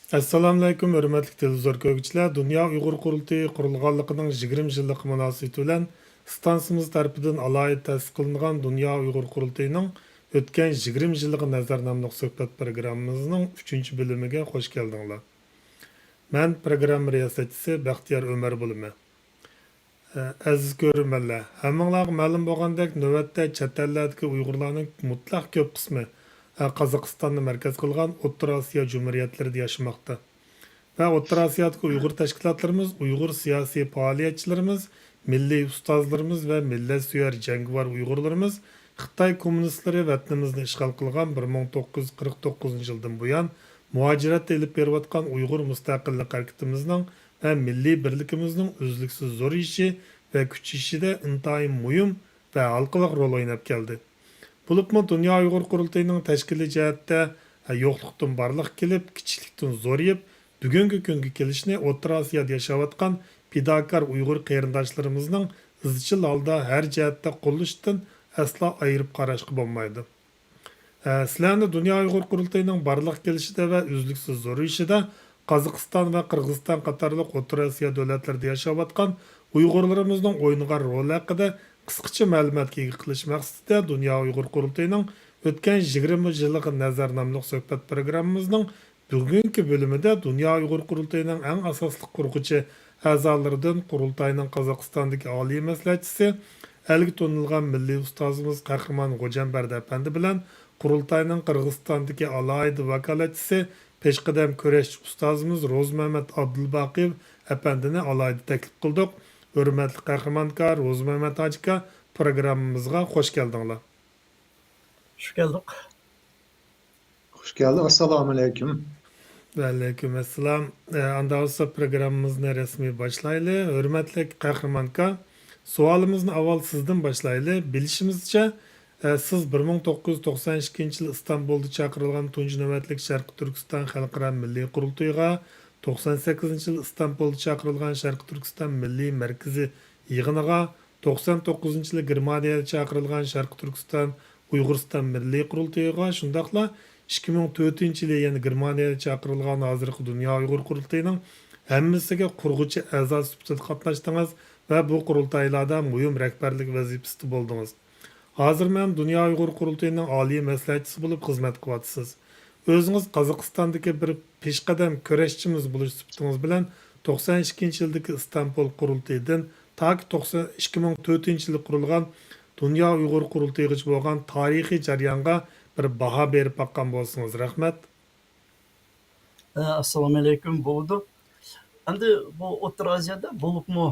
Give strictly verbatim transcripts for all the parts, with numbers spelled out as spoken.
ئەسسالامۇئەلەيكۇم، ھۆرمەتلىك تېلېۋىزور كۆرگۈچىلەر! دۇنيا ئۇيغۇر قۇرۇلتىيى قۇرۇلغانلىقىنىڭ يىگىرمە يىللىقى مۇناسىۋىتى بىلەن ئىستانسىمىز تەرىپىدىن ئالاھىدە تەسىس قىلىنغان دۇنيا ئۇيغۇر قۇرۇلتىيىنىڭ ئۆتكەن يىگىرمە يىللىقى نەزەر ناملىق سۆھبەت پروگراممىمىزنىڭ ئۈچىنچى بۆلۈمىگە خوش كەلدىڭلار. مەن پروگرامما رىياسەتچىسى بەختىيار ئۆمەر بولىمەن. ئەزىز كۆرۈرمەنلەر، ھەممىڭلارغا مەلۇم بولغاندەك، نۆۋەتتە چەت ئەللەردىكى ئۇيغۇرلارنىڭ مۇتلەق كۆپ قىسمى، ئە، قازاقىستاننى مەركەز قىلغان ئوتتۇرا ئاسىيا جۇمھۇرىيەتلىرىدە ياشىماقتا. ۋە ئوتتۇرا ئاسىيادىكى ئۇيغۇر تەشكىلاتلىرىمىز، ئۇيغۇر سىياسىي پائالىيەتچىلىرىمىز، مىللىي ئۇستازلىرىمىز ۋە مىللەتسۆيەر جەڭگىۋار ئۇيغۇرلىرىمىز خىتاي كوممۇنىستلىرى ۋەتىنىمىزنى ئىشغال قىلغان بىر مىڭ توققۇز يۈز قىرىق توققۇزىنچى يىلدىن بۇيان، مۇھاجىرەتتە ئېلىپ بېرىۋاتقان ئۇيغۇر مۇستەقىللىق ھەرىكىتىمىزنىڭ ۋە مىللىي بىرلىكىمىزنىڭ ئۈزلۈكسىز زورىيىشى ۋە كۈچىيىشىدە ئىنتايىن مۇھىم ۋە ھالقىلىق رول ئويناپ كەلدى. بولۇپمۇ دۇنيا ئۇيغۇر قۇرۇلتىيىنىڭ تەشكىلىي جەھەتتە يوقلۇقتىن بارلىققا كېلىپ، كىچىكلىكتىن زورىيىپ، بۈگۈنكى كۈنگە كېلىشىنى ئوتتۇرا ئاسىيادا ياشاۋاتقان پىداكار ئۇيغۇر قېرىنداشلىرىمىزنىڭ ئىزچىل ھالدا ھەر جەھەتتە قوللىشىدىن ئەسلا ئايرىپ قاراشقا بولمايدۇ. ئە، سىلەرنى دۇنيا ئۇيغۇر قۇرۇلتىيىنىڭ بارلىققا كېلىشىدە ۋە ئۈزلۈكسىز زورىيىشىدا قازاقىستان ۋە قىرغىزىستان قاتارلىق ئوتتۇرا ئاسىيا دۆلەتلىرىدە ياشاۋاتقان ئۇيغۇرلىرىمىزنىڭ ئوينىغان رولى ھەققىدە قىسقىچە مەلۇماتقا ئىگە قىلىش مەقسىتىدە دۇنيا ئۇيغۇر قۇرۇلتىيىنىڭ ئۆتكەن يىگىرمە يىللىق نەزەر ناملىق سۆھبەت پروگراممىمىزنىڭ بۈگۈنكى بۆلۈمىدە دۇنيا ئۇيغۇر قۇرۇلتىيىنىڭ ئەڭ ئاساسلىق قۇرغۇچى ئەزالىرىدىن قۇرۇلتاينىڭ قازاقىستاندىكى ئالىي مەسلىھەتچىسى، ئەلگە تونۇلغان مىللىي ئۇستازىمىز قەھرىمان غوجامبەردى ئەپەندى بىلەن قۇرۇلتاينىڭ قىرغىزىستاندىكى ئالاھىدە ۋاكالەتچىسى، پېشقەدەم كۈرەشچى ئۇستازىمىز روزىمەمەت ئابدۇلباقىيېۋ ئەپەندىنى ئالاھىدە تەكلىپ قىلدۇق. ھۆرمەتلىك قەھرىمان ئاكا، روزىمەمەت ھاجى ئاكا، پروگراممىمىزغا خوش كەلدىڭلار. خۇش كەلدۇق. خۇش كەلدىڭ، ئەسسالامۇئەلەيكۇم. ۋەئەلەيكۇم ئەسسالام. ئە، ئاندا بولسا پروگراممىمىزنى رەسمىي باشلايلى. ھۆرمەتلىك قەھرىمان ئاكا، سوئالىمىزنى ئاۋۋال سىزدىن باشلايلى. بىلىشىمىزچە، ئە، سىز بىر مىڭ توققۇز يۈز توقسان ئىككىنچى يىل ئىستانبۇلدا چاقىرىلغان تۇنجى نۆۋەتلىك شەرقىي تۈركىستان خەلقئارا مىللىي قۇرۇلتىيىغا، توقسان سەككىزىنچى يىل ئىستانبۇلدا چاقىرىلغان شەرقىي تۈركىستان مىللىي مەركىزى يىغىنىغا، توقسان توققۇزىنچى يىلى گېرمانىيەدە چاقىرىلغان شەرقىي تۈركىستان ئۇيغۇرىستان مىللىي قۇرۇلتىيىغا، شۇنداقلا ئىككى مىڭ تۆتىنچى يىلى يەنە گېرمانىيەدە چاقىرىلغان ھازىرقى دۇنيا ئۇيغۇر قۇرۇلتىيىنىڭ ھەممىسىگە قۇرغۇچى ئەزا سۈپىتىدە قاتناشتىڭىز ۋە بۇ قۇرۇلتايلاردا مۇھىم رەھبەرلىك ۋەزىپىسىدە بولدىڭىز. ھازىر مەن دۇنيا ئۇيغۇر قۇرۇلتىيىنىڭ ئالىي مەسلىھەتچىسى بولۇپ خىزمەت قىلىۋاتىسىز. ئۆزىڭىز قازاقىستاندىكى بىر پېشقەدەم كۈرەشچىمىز بولۇش سۈپىتىڭىز بىلەن توقسان ئىككىنچى يىلدىكى ئىستانبۇل قۇرۇلتىيىدىن تاكى توقسان، ئىككى مىڭ تۆتىنچى يىلى قۇرۇلغان دۇنيا ئۇيغۇر قۇرۇلتىيىغىچە بولغان تارىخىي جەريانغا بىر باھا بېرىپ باققان بولسىڭىز رەھمەت. ئەسسالامۇئەلەيكۇم، بولىدۇ. ئەمدى بۇ ئوتتۇرا ئازىيادا، بولۇپمۇ،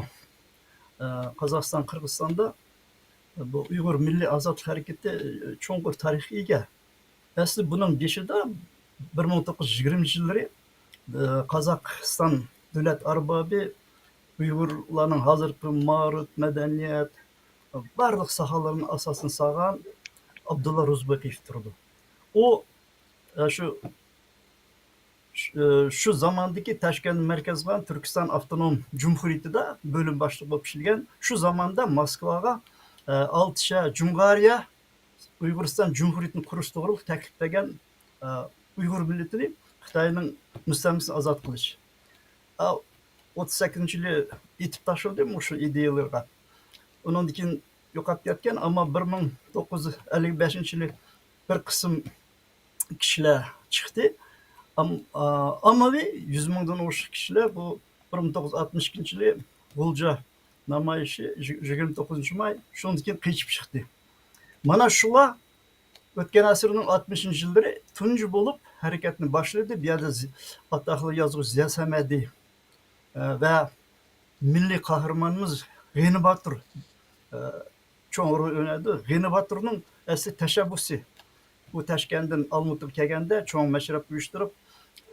ئە، قازاقىستان، قىرغىزىستاندا بۇ ئۇيغۇر مىللىي ئازادلىق ھەرىكىتى، ئە، چوڭقۇر تارىخقا ئىگە. ئەسلى بۇنىڭ بېشىدا بىر مىڭ توققۇز يۈز يىگىرمىنچى يىللىرى، ئە، قازاقىستان دۆلەت ئەربابى ئۇيغۇرلارنىڭ ھازىرقى مائارىپ، مەدەنىيەت، بارلىق ساھەلەرنىڭ ئاساسىنى سالغان ئابدۇللا روزىباقىيېف تۇرىدۇ. ئۇ، ئە، شۇ شۇ زاماندىكى تاشكەنت مەركەز قىلغان تۈركىستان ئاپتونوم جۇمھۇرىيىتىدە بۆلۈم باشلىقى بولۇپ ئىشلىگەن. شۇ زاماندا موسكۋاغا، ئە، ئالتە شەھەر جۇڭغارىيە ئۇيغۇرىستان جۇمھۇرىيىتىنى قۇرۇش توغرىلىق تەكلىپ بەرگەن، ئە، ئۇيغۇر مىللىتىنى خىتاينىڭ مۇستەملىكىسىدىن ئازاد قىلىش. ئە، ئوتتۇز سەككىزىنچى يىلى ئېتىپ تاشلىدى مۇشۇ ئىدىيەلىرىغا. ئۇنىڭدىن كېيىن يوقاپ كەتكەن، ئەمما بىر مىڭ توققۇز يۈز ئەللىك بەشىنچى يىلى بىر قىسىم كىشىلەر چىقتى. ئام-، ئا-، ئاممىۋى يۈز مىڭدىن ئوشۇق كىشىلەر بۇ بىر مىڭ توققۇز يۈز ئاتمىش ئىككىنچى يىلى غۇلجا نامايىشى، يىگ-، يىگىرمە توققۇزىنچى ماي، شۇنىڭدىن كېيىن قېچىپ چىقتى. مانا شۇلار ئۆتكەن ئەسىرنىڭ ئاتمىشىنچى يىللىرى تۇنجى بولۇپ ھەرىكەتنى باشلىدى. بۇ يەردە زى-، ئاتاقلىق يازغۇچى زىيا سەمەدى، ئە، ۋە مىللىي قەھرىمانىمىز غېنى باتۇر، ئە، چوڭ رول ئوينايدۇ. غېنى باتۇرنىڭ ئەسلى تەشەببۇسى. ئۇ تاشكەنتتىن ئالمۇتىغا كەلگەندە چوڭ مەشرەپ ئۇيۇشتۇرۇپ،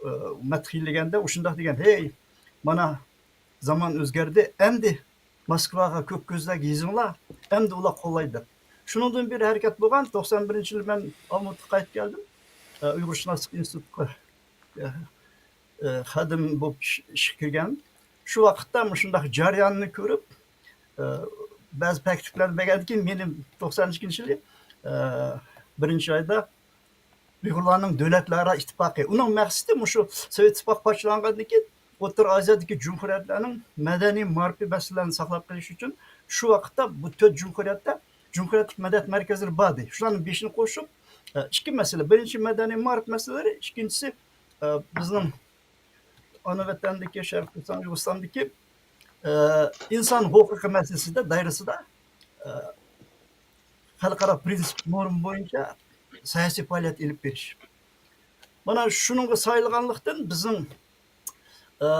ئە، مەدھىيەلىگەندە ئۇ شۇنداق دېگەن، ھەي، مانا زامان ئۆزگەردى، ئەمدى موسكۋاغا، كۆك كۆزلەرگە يېزىڭلار، ئەمدى ئۇلار قوللايدۇ دەپ. شۇنىڭدىن بېرى ھەرىكەت بولغان. توقسان بىرىنچى يىلى مەن ئالمۇتىغا قايتىپ كەلدىم. ئە، ئۇيغۇرشۇناسلىق ئىنستىتۇتىغا، ئە، ئە، خادىم بولۇپ ئىش-، ئىشقا كىرگەن. شۇ ۋاقىتتا مۇشۇنداق جەرياننى كۆرۈپ، ئە، بەزى تەكلىپلەرنى بەرگەندىن كېيىن مېنى توقسان ئىككىنچى يىلى، ئە، بىرىنچى ئايدا ئۇيغۇرلارنىڭ دۆلەتلەرئارا ئىتتىپاقى. ئۇنىڭ مەقسىتى مۇشۇ سوۋېت ئىتتىپاقى پارچىلانغاندىن كېيىن ئوتتۇرا ئازىيادىكى جۇمھۇرىيەتلەرنىڭ مەدەنىي مائارىپى مەسىلىلەرنى ساقلاپ قېلىش ئۈچۈن شۇ ۋاقىتتا بۇ تۆت جۇمھۇرىيەتتە جۇمھۇرىيەتلىك مەدەنىيەت مەركەزلىرى باردى. شۇلارنىڭ بېشىنى قوشۇپ، ئىككى مەسىلە. بىرىنچى، مەدەنىي مائارىپ مەسىلىلىرى، ئىككىنچىسى، بىزنىڭ ئانا ۋەتەندىكى، شەرقىي تۈركىستان، ئۇيغۇرىستاندىكى، ئە، ئىنسان ھوقۇقى مەسىلىسىدە، دائىرىسىدە، ئە، خەلقئارا پرىنسىپ نورما بويىچە سىياسىي پائالىيەت ئېلىپ بېرىش. مانا شۇنىڭغا سايلىغانلىقتىن بىزنىڭ، ئە،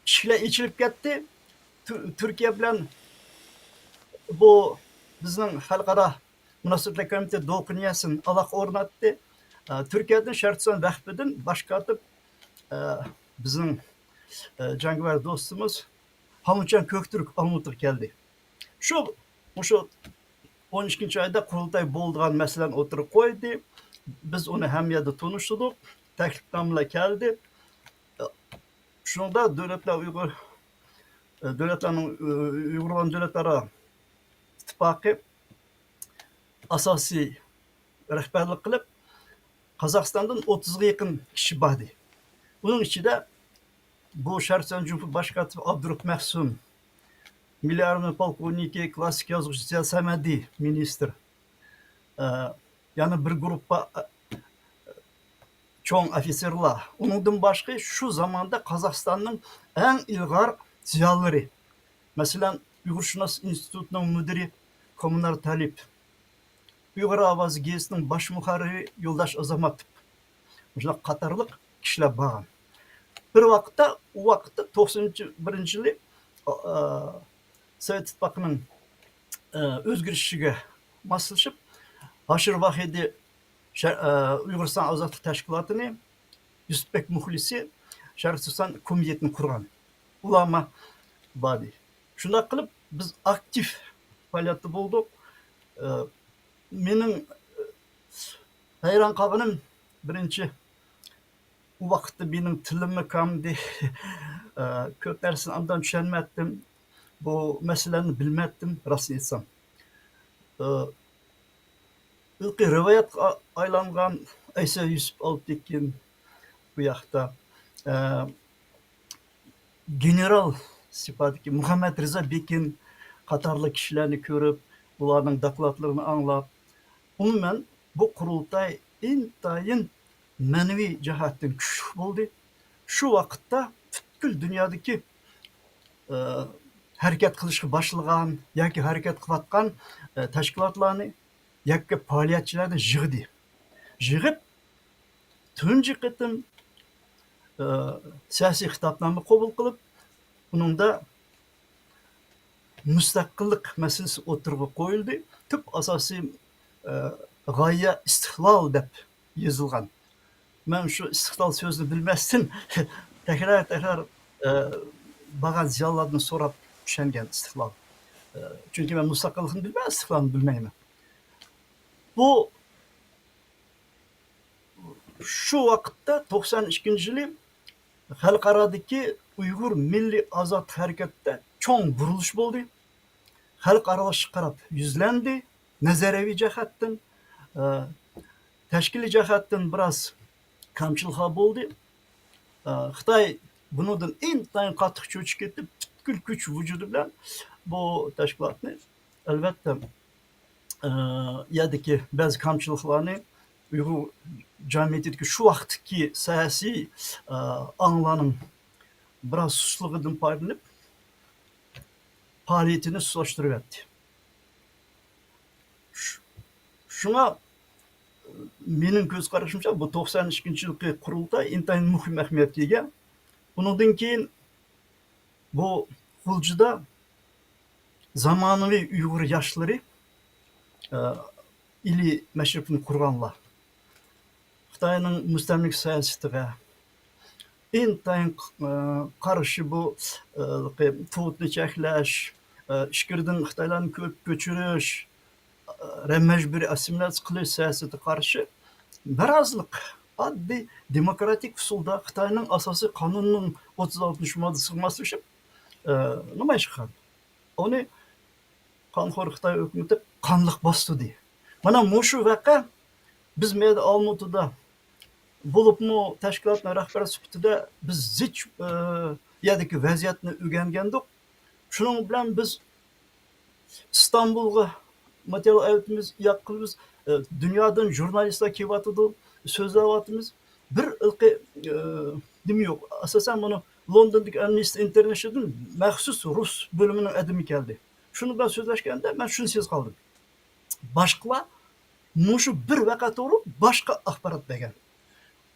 ئىشىكلەر ئېچىلىپ كەتتى. تۈ-، تۈركىيە بىلەن بۇ بىزنىڭ خەلقئارا مۇناسىۋەتلەر كومىتېتى دولقۇن ياسىن ئالاقە ئورناتتى. ئە، تۈركىيەدىن شەرقىي تۈركىستان ۋەقپىدىن باش كاتىپ، ئە، بىزنىڭ، ئە، جەڭگىۋەر دوستىمىز خانلۇچيان كۆكتۈرك ئالمۇتىغا كەلدى. شۇ، مۇشۇ ئون ئىككىنچى ئايدا قۇرۇلتاي بولىدىغان مەسىلىنى ئوتتۇرىغا قويدى. بىز ئۇنى ھەممە يەردە تونۇشتۇردۇق. تەكلىپنامىلەر كەلدى. شۇنىڭدا دۆلەتلەر ئۇيغۇر، دۆلەتلەرنىڭ، ئۇيغۇرلارنىڭ دۆلەتلەرئارا ئىتتىپاقى ئاساسىي رەھبەرلىك قىلىپ، قازاقىستاندىن ئوتتۇزغا يېقىن كىشى باردى. ئۇنىڭ ئىچىدە بۇ شەرقىي تۈركىستان جۇمھۇرىيىتى باش كاتىپى ئابدۇرۇف مەخسۇم، مىللىي ئارمىيە پولكوۋنىكى، كلاssik يازغۇچى زىيا سەمەدى، مىنىستىر، ئە، يەنە بىر گۇرۇپپا، ئە، چوڭ ئوفىتسېرلار. ئۇنىڭدىن باشقا شۇ زاماندا قازاقىستاننىڭ ئەڭ ئىلغار زىيالىيلىرى، مەسىلەن، ئۇيغۇرشۇناس ئىنستىتۇتىنىڭ مۇدىرى كوممۇنار تالىپ، ئۇيغۇر ئاۋازى گېزىتىنىڭ باش مۇھەررىرى يولداش ئازاماتوف، مۇشۇلار قاتارلىق كىشىلەر بارغان. بىر ۋاقىتتا، ئۇ ۋاقىتتا توقسان بىرىنچى يىلى، ئا، سوۋېت ئىتتىپاقىنىڭ، ئا، ئۆزگىرىشىگە ماسلىشىپ، ھاشىر ۋاھىدى شە-، ئا، ئۇيغۇرىستان ئازادلىق تەشكىلاتىنى، يۈسۈپبەك مۇخلىسى شەرقىي تۈركىستان كومىتېتىنى قۇرغان. ئۇلارمۇ باردى. شۇنداق قىلىپ، بىز ئاكتىپ پائالىيەتتە بولدۇق. ئا، مېنىڭ ھەيران قالغىنىم، بىرىنچى، ئۇ ۋاقىتتا مېنىڭ تىلىممۇ كامدى، ئە، كۆپ نەرسىنى ئاندىن چۈشەنمەتتىم. بۇ مەسىلىلەرنى بىلمەتتىم، راستىنى ئېيتسام. ئە، ھېلىقى رىۋايەتكە ئا-، ئايلانغان ئەيسا يۈسۈپ ئالپتېكىن بۇ ياقتا، ئە، گېنېرال سېپىدىكى مۇھەممەد رىزا بېكىن قاتارلىق كىشىلەرنى كۆرۈپ، ئۇلارنىڭ دوكلاتلىرىنى ئاڭلاپ، ئومۇمەن، بۇ قۇرۇلتاي ئىنتايىن مەنىۋى جەھەتتىن كۈچلۈك بولدى. شۇ ۋاقىتتا پۈتكۈل دۇنيادىكى، ئە، ھەرىكەت قىلىشقا باشلىغان ياكى ھەرىكەت قىلىۋاتقان، ئە، تەشكىلاتلارنى ياكى پائالىيەتچىلەرنى يىغدى. يىغىپ، تۇنجى قېتىم، ئە، سىياسىي خىتابنامە قوبۇل قىلىپ، ئۇنىڭدا مۇستەقىللىق مەسىلىسى ئوتتۇرىغا قويۇلدى. تۈپ ئاساسىي، ئە، غايە ئىستىقلال دەپ يېزىلغان. مەن شۇ ئىستىقلال سۆزىنى بىلمەستىن تەكرار، تەكرار، ئە، بارغان زىيالىيلاردىن سوراپ چۈشەنگەن ئىستىقلال. ئە، چۈنكى مەن مۇستەقىللىقنى بىلمەي، ئىستىقلالنى بىلمەيمەن. بۇ شۇ ۋاقىتتا توقسان ئىككىنچى يىلى خەلقئارادىكى ئۇيغۇر مىللىي ئازادلىق ھەرىكەتتە چوڭ بۇرۇلۇش بولدى. خەلق ئارىلىشىشقا قاراپ يۈزلەندى. نەزەرىيەۋى جەھەتتىن، ئە، تەشكىلىي جەھەتتىن بىراز كەمچىلىكلەر بولدى. ئە، خىتاي بۇنىڭدىن ئىنتايىن قاتتىق چۆچۈپ كېتىپ، پۈتكۈل كۈچ ۋۇجۇدى بىلەن بۇ تەشكىلاتنى، ئەلۋەتتە، ئە، يەردىكى بەزى كەمچىلىكلەرنى، ئۇيغۇر جەمئىيىتىدىكى شۇ ۋاقىتتىكى سىياسىي، ئە، ئاڭلارنىڭ بىراز سۇسلۇقىدىن پايدىلىنىپ، پائالىيىتىنى سۇسلاشتۇرۇۋەتتى. شۇ-، شۇڭا مېنىڭ كۆز قارىشىمچە، بۇ توقسان ئىككىنچى يىلقى قۇرۇلتاي ئىنتايىن مۇھىم ئەھمىيەتكە ئىگە. ئۇنىڭدىن كېيىن بۇ غۇلجىدا زامانىۋى ئۇيغۇر ياشلىرى، ئە، ئىلى مەشرىپىنى قۇرغانلار، خىتاينىڭ مۇستەملىكە سىياسىتىگە ئىنتايىن، ئە، قارشى بۇ، ئە، تۇغۇتنى چەكلەش، ئە، ئىچكىرىدىن خىتايلارنى كۆ-، كۆچۈرۈش، ئە، مەجبۇرىي ئاسسىمىلياتسىيە قىلىش سىياسىتىگە قارشى نارازىلىق ئاددىي دېموكراتىك ئۇسۇلدا خىتاينىڭ ئاساسىي قانۇنىنىڭ ئوتتۇز ئالتىنچى ماددىسىغا ماسلىشىپ، ئە، نامايىش قىلغان. ئۇنى قانخور خىتاي ھۆكۈمىتى قانلىق باستۇردى. مانا مۇشۇ ۋەقە بىز مەيدە ئالمۇتىدا بولۇپمۇ تەشكىلاتنىڭ رەھبىرى سۈپىتىدە بىز زىچ، ئە، يەردىكى ۋەزىيەتنى ئۆگەنگەندۇق. شۇنىڭ بىلەن بىز ئىستانبۇلغا ماتېرىيال ئەۋەتىمىز، ياق قىلىمىز. ئە، دۇنيادىن ژۇرنالىستلار كېلىۋاتىدۇ، سۆزلەۋاتىمىز. بىر ھېلىقى، ئە، نېمە يوق. ئاساسەن مانا لوندوندىكى ئامنىستى ئىنتېرنېشنالدىن مەخسۇس رۇس بۆلۈمىنىڭ ئادىمى كەلدى. شۇنىڭ بىلەن سۆزلەشكەندە مەن شۇنى سېزىپ قالدىم. باشقىلار مۇشۇ بىر ۋەقە توغرۇلۇق باشقا ئاخبارات بەرگەن.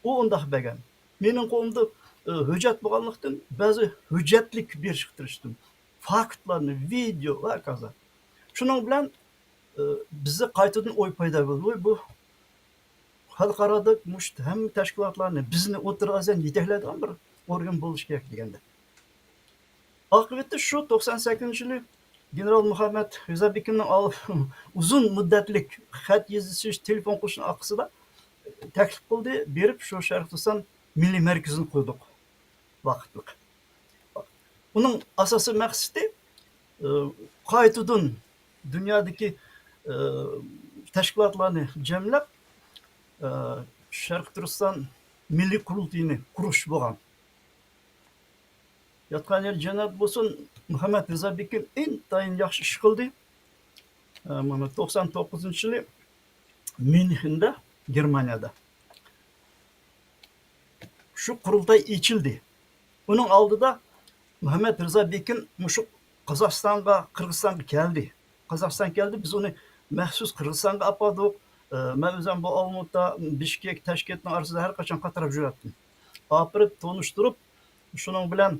ئۇ ئۇنداق بەرگەن. مېنىڭ قولۇمدا، ئى، ھۆججەت بولغانلىقتىن بەزى ھۆججەتلىك بېرىشكە تىرىشتىم. فاكتلارنى، ۋىدېئو ۋە ھاكازا. شۇنىڭ بىلەن، ئى، بىزدە قايتىدىن ئوي پەيدا بولدى. ۋوي، بۇ خەلقئارادا مۇشۇ ھەممە تەشكىلاتلارنى، بىزنى ئوتتۇرا ئاسىيانى يېتەكلەيدىغان بىر ئورگان بولۇشى كېرەك دېگەندە. ئاقىۋىتى شۇ توقسان سەككىزىنچى يىلى گېنېرال مۇھەممەد رىزا بېكىننىڭ ئال-، ئۇزۇن مۇددەتلىك خەت يېزىشىش، تېلېفون قىلىشنىڭ ئارقىسىدا تەكلىپ قىلدى، بېرىپ شۇ شەرقىي تۈركىستان مىللىي مەركىزىنى قۇردۇق ۋاقىتلىق. ئۇنىڭ ئاساسىي مەقسىتى، ئى، قايتىدىن دۇنيادىكى، ئى، تەشكىلاتلارنى جەملەپ، ئى، شەرقىي تۈركىستان مىللىي قۇرۇلتىيىنى قۇرۇش بولغان. ياتقان يېرى جەننەت بولسۇن، مۇھەممەد رىزا بېكىن ئىنتايىن ياخشى ئىش قىلدى. ئە، مانا توقسان توققۇزىنچى يىلى ميۇنخېندا، گېرمانىيەدە شۇ قۇرۇلتاي ئېچىلدى. ئۇنىڭ ئالدىدا مۇھەممەد رىزا بېكىن مۇشۇ قازاقىستانغا، قىرغىزىستانغا كەلدى. قازاقىستان كەلدى، بىز ئۇنى مەخسۇس قىرغىزىستانغا ئاپاردۇق. ئە، مەن ئۆزۈم بۇ ئالمۇتا، بىشكېك، تاشكەنتنىڭ ئارىسىدا ھەر قاچان قاتراپ يۈرەتتىم. ئاپىرىپ تونۇشتۇرۇپ، شۇنىڭ بىلەن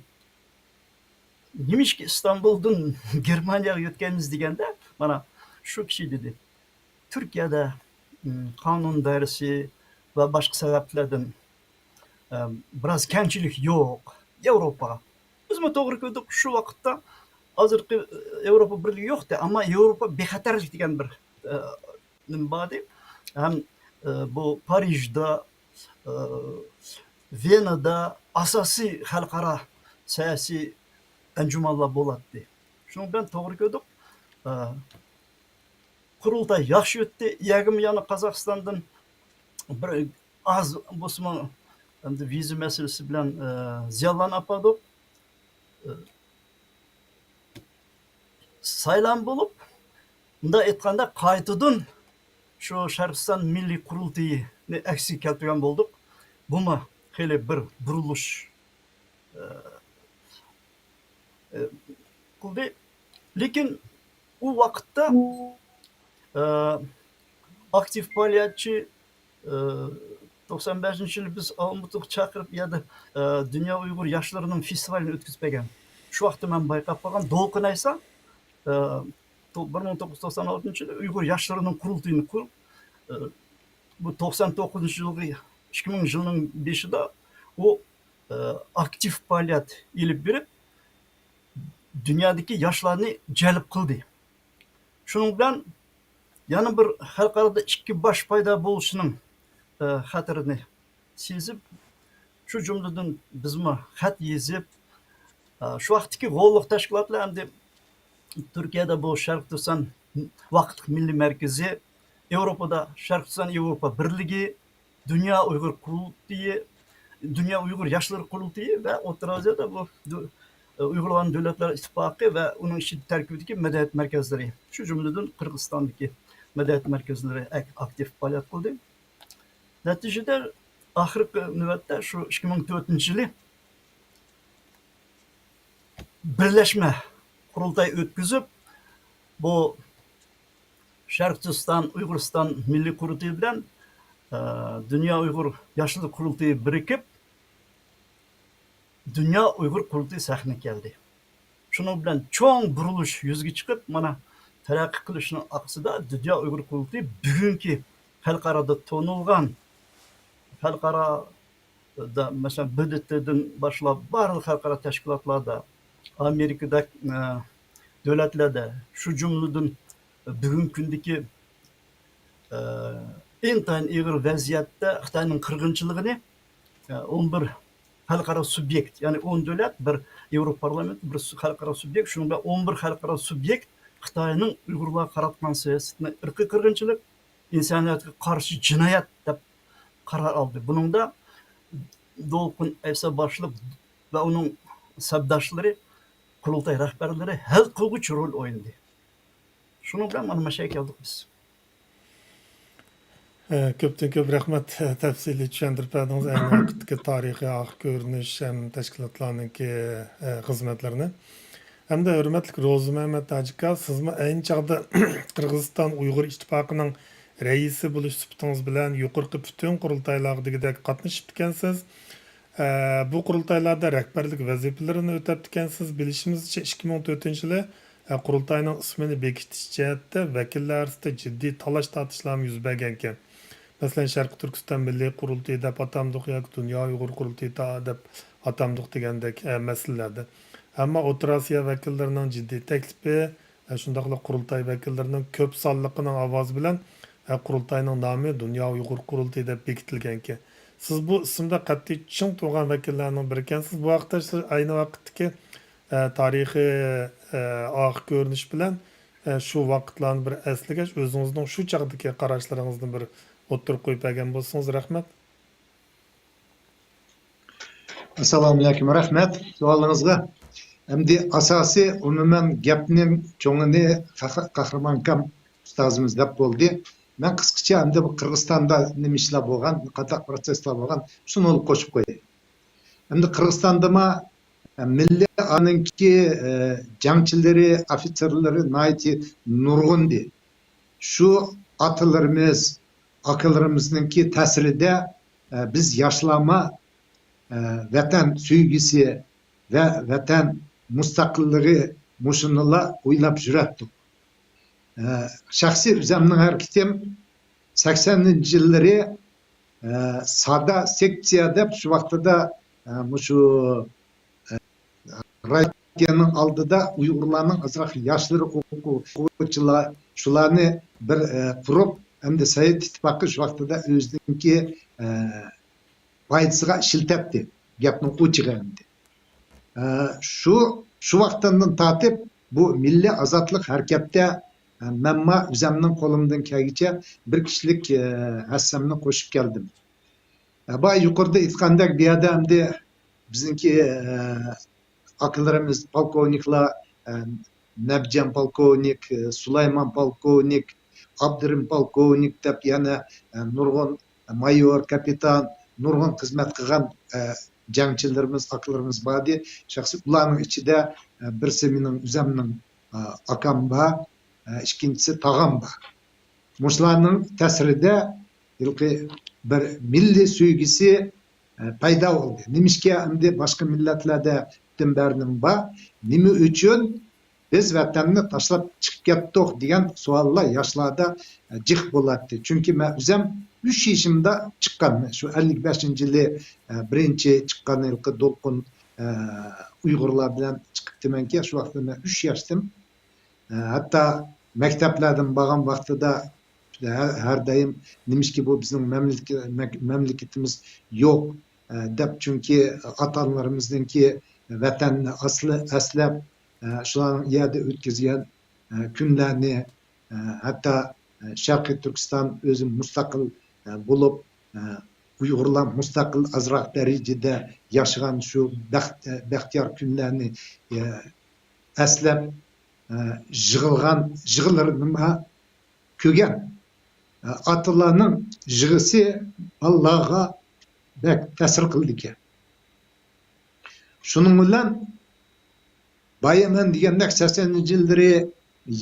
نېمىشقا ئىستانبۇلدىن گېرمانىيەگە يۆتكەيمىز دېگەندە، مانا شۇ كىشى دېدى، تۈركىيەدە، ئىم، قانۇن دائىرىسى ۋە باشقا سەۋەبلەردىن، ئىم، بىراز كەڭچىلىك يوق ياۋروپاغا. بىزمۇ توغرا كۆردۇق، شۇ ۋاقىتتا ھازىرقى ياۋروپا بىرلىكى يوقتى، ئەمما ياۋروپا بىخەتەرلىك دېگەن بىر، ئە، نېمە باردى. ھەم، ئە، بۇ پارىژدا، ئە، ۋېنادا ئاساسىي خەلقئارا سىياسىي ئەنجۇمانلار بولاتتى. شۇنىڭ بىلەن توغرا كۆردۇق. ئە، قۇرۇلتاي ياخشى ئۆتتى. يەگىمۇ يەنە قازاقىستاندىن بىر ئاز بولسىمۇ ئەمدى ۋىزا مەسىلىسى بىلەن، ئە، زىيانلارنى ئاپاردۇق. ئە، سايلام بولۇپ، مۇنداق ئېيتقاندا، قايتىدىن شۇ شەرقىستان مىللىي قۇرۇلتىيىنى ئەسكە كەلتۈرگەن بولدۇق. بۇمۇ خېلى بىر بۇرۇلۇش، ئە، ئە، قىلدى. لېكىن ئۇ ۋاقىتتا، ئە، ئاكتىپ پائالىيەتچى، ئە، توقسان بەشىنچى يىلى بىز ئالمۇتىغا چاقىرىپ، ئۇ يەردە، ئە، دۇنيا ئۇيغۇر ياشلىرىنىڭ فېستىۋالىنى ئۆتكۈزۈپ بەرگەن. شۇ ۋاقىتتا مەن بايقاپ قالغان. دولقۇن ئەيسا، ئە، تو-، بىر مىڭ توققۇز يۈز توقسان ئالتىنچى يىلى ئۇيغۇر ياشلىرىنىڭ قۇرۇلتىيىنى قۇرۇپ، ئە، بۇ توقسان توققۇزىنچى يىلغا، ئىككى مىڭىنچى يىلنىڭ بېشىدا ئۇ، ئە، ئاكتىپ پائالىيەت ئېلىپ بېرىپ، دۇنيادىكى ياشلارنى جەلپ قىلدى. شۇنىڭ بىلەن يەنە بىر خەلقئارادا ئىككى باش پەيدا بولۇشىنىڭ، ئە، خەتىرىنى سېزىپ، شۇ جۈملىدىن بىزمۇ خەت يېزىپ، ئە، شۇ ۋاقىتتىكى غوللۇق تەشكىلاتلار ئەمدى تۈركىيەدە بۇ شەرقىي تۈركىستان ۋاقىتلىق مىللىي مەركىزى، ياۋروپادا شەرقىي تۈركىستان ياۋروپا بىرلىكى، دۇنيا ئۇيغۇر قۇرۇلتىيى، دۇنيا ئۇيغۇر ياشلىرى قۇرۇلتىيى ۋە ئوتتۇرا ئازىيادا بۇ دۆ-، ئۇيغۇرلارنىڭ دۆلەتلەر ئىتتىپاقى ۋە ئۇنىڭ ئىچىدە تەركىبىدىكى مەدەنىيەت مەركەزلىرى، شۇ جۈملىدىن قىرغىزىستاندىكى مەدەنىيەت مەركەزلىرى ئەك-، ئاكتىپ پائالىيەت قىلدى. نەتىجىدە ئاخىرقى نۆۋەتتە شۇ ئىككى مىڭ تۆتىنچى يىلى بىرلەشمە قۇرۇلتاي ئۆتكۈزۈپ، بۇ شەرقىي تۈركىستان ئۇيغۇرىستان مىللىي قۇرۇلتىيى بىلەن، ئە، دۇنيا ئۇيغۇر ياشلىرى قۇرۇلتىيى بىرىكىپ، دۇنيا ئۇيغۇر قۇرۇلتىيى سەھنىگە كەلدى. شۇنىڭ بىلەن چوڭ بۇرۇلۇش يۈزگە چىقىپ، مانا، تەرەققىي قىلىشنىڭ ئارقىسىدا دۇنيا ئۇيغۇر قۇرۇلتىيى بۈگۈنكى خەلقئارادا تونۇلغان، خەلقئارادا، مەسىلەن، ب د ت دىن باشلاپ بارلىق خەلقئارا تەشكىلاتلاردا، ئامېرىكىدەك، ئە، دۆلەتلەردە، شۇ جۈملىدىن بۈگۈنكى كۈندىكى ئىنتايىن ئېغىر ۋەزىيەتتە خىتاينىڭ قىرغىنچىلىقىنى، ئون بىر خەلقئارا سۇبيېكت، يەنى ئون دۆلەت، بىر ياۋروپا پارلامېنتى، بىر سۇ-، خەلقئارا سۇبيېكت، شۇنىڭ بىلەن ئون بىر خەلقئارا سۇبيېكت خىتاينىڭ ئۇيغۇرلارغا قاراتقان سىياسىتىنى ئىرقىي قىرغىنچىلىق، ئىنسانىيەتكە قارشى جىنايەت دەپ قارار ئالدى. بۇنىڭدا دولقۇن ئەيسا باشلىق ۋە ئۇنىڭ سەپداشلىرى، قۇرۇلتاي رەھبەرلىرى ھەل قىلغۇچ رول ئوينىدى. شۇنىڭ بىلەن مانا مۇشۇ يەرگە كەلدۇق بىز. ئە، كۆپتىن كۆپ رەھمەت، تەپسىلىي چۈشەندۈرۈپ بەردىڭىز ئەينى ۋاقىتتىكى تارىخىي ئاخىر كۆرۈنۈش ھەم تەشكىلاتلارنىڭكى، ئە، خىزمەتلىرىنى. ھەمدە ھۆرمەتلىك روزىمەمەت ھاجى ئاكا، سىزمۇ ئەينى چاغدا قىرغىزىستان ئۇيغۇر ئىتتىپاقىنىڭ رەئىسى بولۇش سۈپىتىڭىز بىلەن يۇقىرىقى پۈتۈن قۇرۇلتايلارغا دېگۈدەك قاتنىشىپتىكەنسىز. ئە، بۇ قۇرۇلتايلاردا رەھبەرلىك ۋەزىپىلىرىنى ئۆتەپتىكەنسىز. بىلىشىمىزچە، ئىككى مىڭ تۆتىنچى يىلى، ئە، قۇرۇلتاينىڭ ئىسمىنى بېكىتىش جەھەتتە ۋەكىللەر ئارىسىدا جىددىي تالاش-تارتىشلارمۇ يۈز بەرگەنىكەن. مەسىلەن، شەرقىي تۈركىستان مىللىي قۇرۇلتىيى دەپ ئاتامدۇق ياكى دۇنيا ئۇيغۇر قۇرۇلتىيى تا-، دەپ ئاتامدۇق دېگەندەك، ئە، مەسىلىلەردە. ئەمما ئوتتۇرا ئاسىيا ۋەكىللىرىنىڭ جىددىي تەكلىپى، ئە، شۇنداقلا قۇرۇلتاي ۋەكىللىرىنىڭ كۆپ سانلىقىنىڭ ئاۋازى بىلەن، ئە، قۇرۇلتاينىڭ نامى دۇنيا ئۇيغۇر قۇرۇلتىيى دەپ بېكىتىلگەنىكەن. سىز بۇ ئىسىمدا قەتئىي چىڭ تۇرغان ۋەكىللەرنىڭ بىرىكەنسىز. بۇ ھەقتە سىز ئەينى ۋاقىتتىكى، ئە، تارىخىي، ئە، ئاخىر كۆرۈنۈش بىلەن، ئە، شۇ ۋاقىتلارنى بىر ئەسلىگەچ، ئۆزىڭىزنىڭ شۇ چاغدىكى قاراشلىرىڭىزنى بىر ئوتتۇرىغا قويۇپ بەرگەن بولسىڭىز، رەھمەت. ئەسسالامۇئەلەيكۇم، رەھمەت سوئالىڭىزغا. ئەمدى ئاساسىي، ئومۇمەن، گەپنىڭ چوڭىنى قەھ-، قەھرىمان ئاكام ئۇستازىمىز دەپ بولدى. مەن قىسقىچە ئەمدى بۇ قىرغىزىستاندا نېمە ئىشلار بولغان، قانداق پروتسېسلار بولغان، شۇنى قوشۇپ قوياي. ئەمدى قىرغىزىستاندىمۇ، ئە، مىللىي ئارمىيەنىڭكى، ئە، جەڭچىلىرى، ئوفىتسېرلىرى ناھايىتى نۇرغۇندى. شۇ ئاتىلىرىمىز، ئاكىلىرىمىزنىڭكى تەسىرىدە، ئە، بىز ياشلارمۇ، ئە، ۋەتەن سۆيگۈسى ۋە ۋەتەن مۇستەقىللىقى مۇشۇنىلا ئويلاپ يۈرەتتۇق. ئە، شەخسىي ئۆزەمنىڭ ھەرىكىتىم سەكسەنىنچى يىللىرى، ئە، سادا سېكسىيە دەپ شۇ ۋاقتىدا، ئە، مۇشۇ، ئە، رايوننىڭ ئالدىدا ئۇيغۇرلارنىڭ ئازراق ياشلىرى ئوقۇ-، ئوقۇغۇچىلار شۇلارنى بىر، ئە، قۇرۇپ، ئەمدى سوۋېت ئىتتىپاقى شۇ ۋاقتىدا ئۆزىنىڭكى، ئە، پايدىسىغا ئىشلىتەتتى. گەپنىڭ ئوچۇقى ئەمدى. ئە، شۇ، شۇ ۋاقىتتىن تارتىپ بۇ مىللىي ئازادلىق ھەرىكەتتە، ئە، مەنمۇ ئۆزەمنىڭ قولۇمدىن كەلگىچە بىر كىشىلىك، ئە، ھەسسەمنى قوشۇپ كەلدىم. ئە، بايا يۇقىرىدا ئېيتقاندەك بۇ يەردە ئەمدى بىزنىڭكى، ئە، ئاكىلىرىمىز پولكوۋنىكلار، ئە، نەبىجان پولكوۋنىك، ئە، سۇلايمان پولكوۋنىك، ئابدۇرېھىم پولكوۋنىك دەپ يەنە، ئە، نۇرغۇن مايور، كاپىتان، نۇرغۇن خىزمەت قىلغان، ئە، جەڭچىلىرىمىز، ئاكىلىرىمىز بار ئىدى. شەخسەن ئۇلارنىڭ ئىچىدە، ئە، بىرسى مېنىڭ ئۆزەمنىڭ، ئە، ئاكام بار، ئە، ئىككىنچىسى تاغام بار. مۇشۇلارنىڭ تەسىرىدە ھېلىقى بىر مىللىي سۆيگۈسى، ئە، پەيدا بولدى. نېمىشقا ئەمدى باشقا مىللەتلەردە پۈتۈن بەرنىڭ بار؟ نېمە ئۈچۈن بىز ۋەتەننى تاشلاپ چىقىپ كەتتۇق دېگەن سوئاللار ياشلاردا، ئە، جىق بولاتتى. چۈنكى مەن ئۆزەم ئۈچ يېشىمدا چىققان، شۇ ئەللىك بەشىنچى يىلى، ئە، بىرىنچى چىققان ھېلىقى دولقۇن، ئە، ئۇيغۇرلار بىلەن چىقىپتىمەنكى، شۇ ۋاقىتتا مەن ئۈچ ياشتىم. ئە، ھەتتا مەكتەپلەردىن بارغان ۋاقتىدا ھەر، ھەر دائىم، نېمىشقا بۇ بىزنىڭ مەملىكە-، مەك-، مەملىكىتىمىز يوق، ئە، دەپ، چۈنكى ئاتا-ئانىلىرىمىزنىڭكى ۋەتەننى ئاسلى-، ئەسلەپ، ئە، شۇلارنىڭ يەردە ئۆتكۈزگەن، ئە، كۈنلەرنى، ئە، ھەتتا، ئە، شەرقىي تۈركىستان ئۆزى مۇستەقىل، ئە، بولۇپ، ئە، ئۇيغۇرلار مۇستەقىل ئازراق دەرىجىدە ياشىغان شۇ بەخت-، ئە، بەختىيار كۈنلەرنى، ئە، ئەسلەپ، ئە، يىغلىغان يىغلىرىنىمۇ كۆرگەن. ئە، ئاتىلارنىڭ يىغىسى بالىلارغا بەك تەسىر قىلىدىكەن. شۇنىڭ بىلەن بايا مەن دېگەندەك سەكسەنىنچى يىللىرى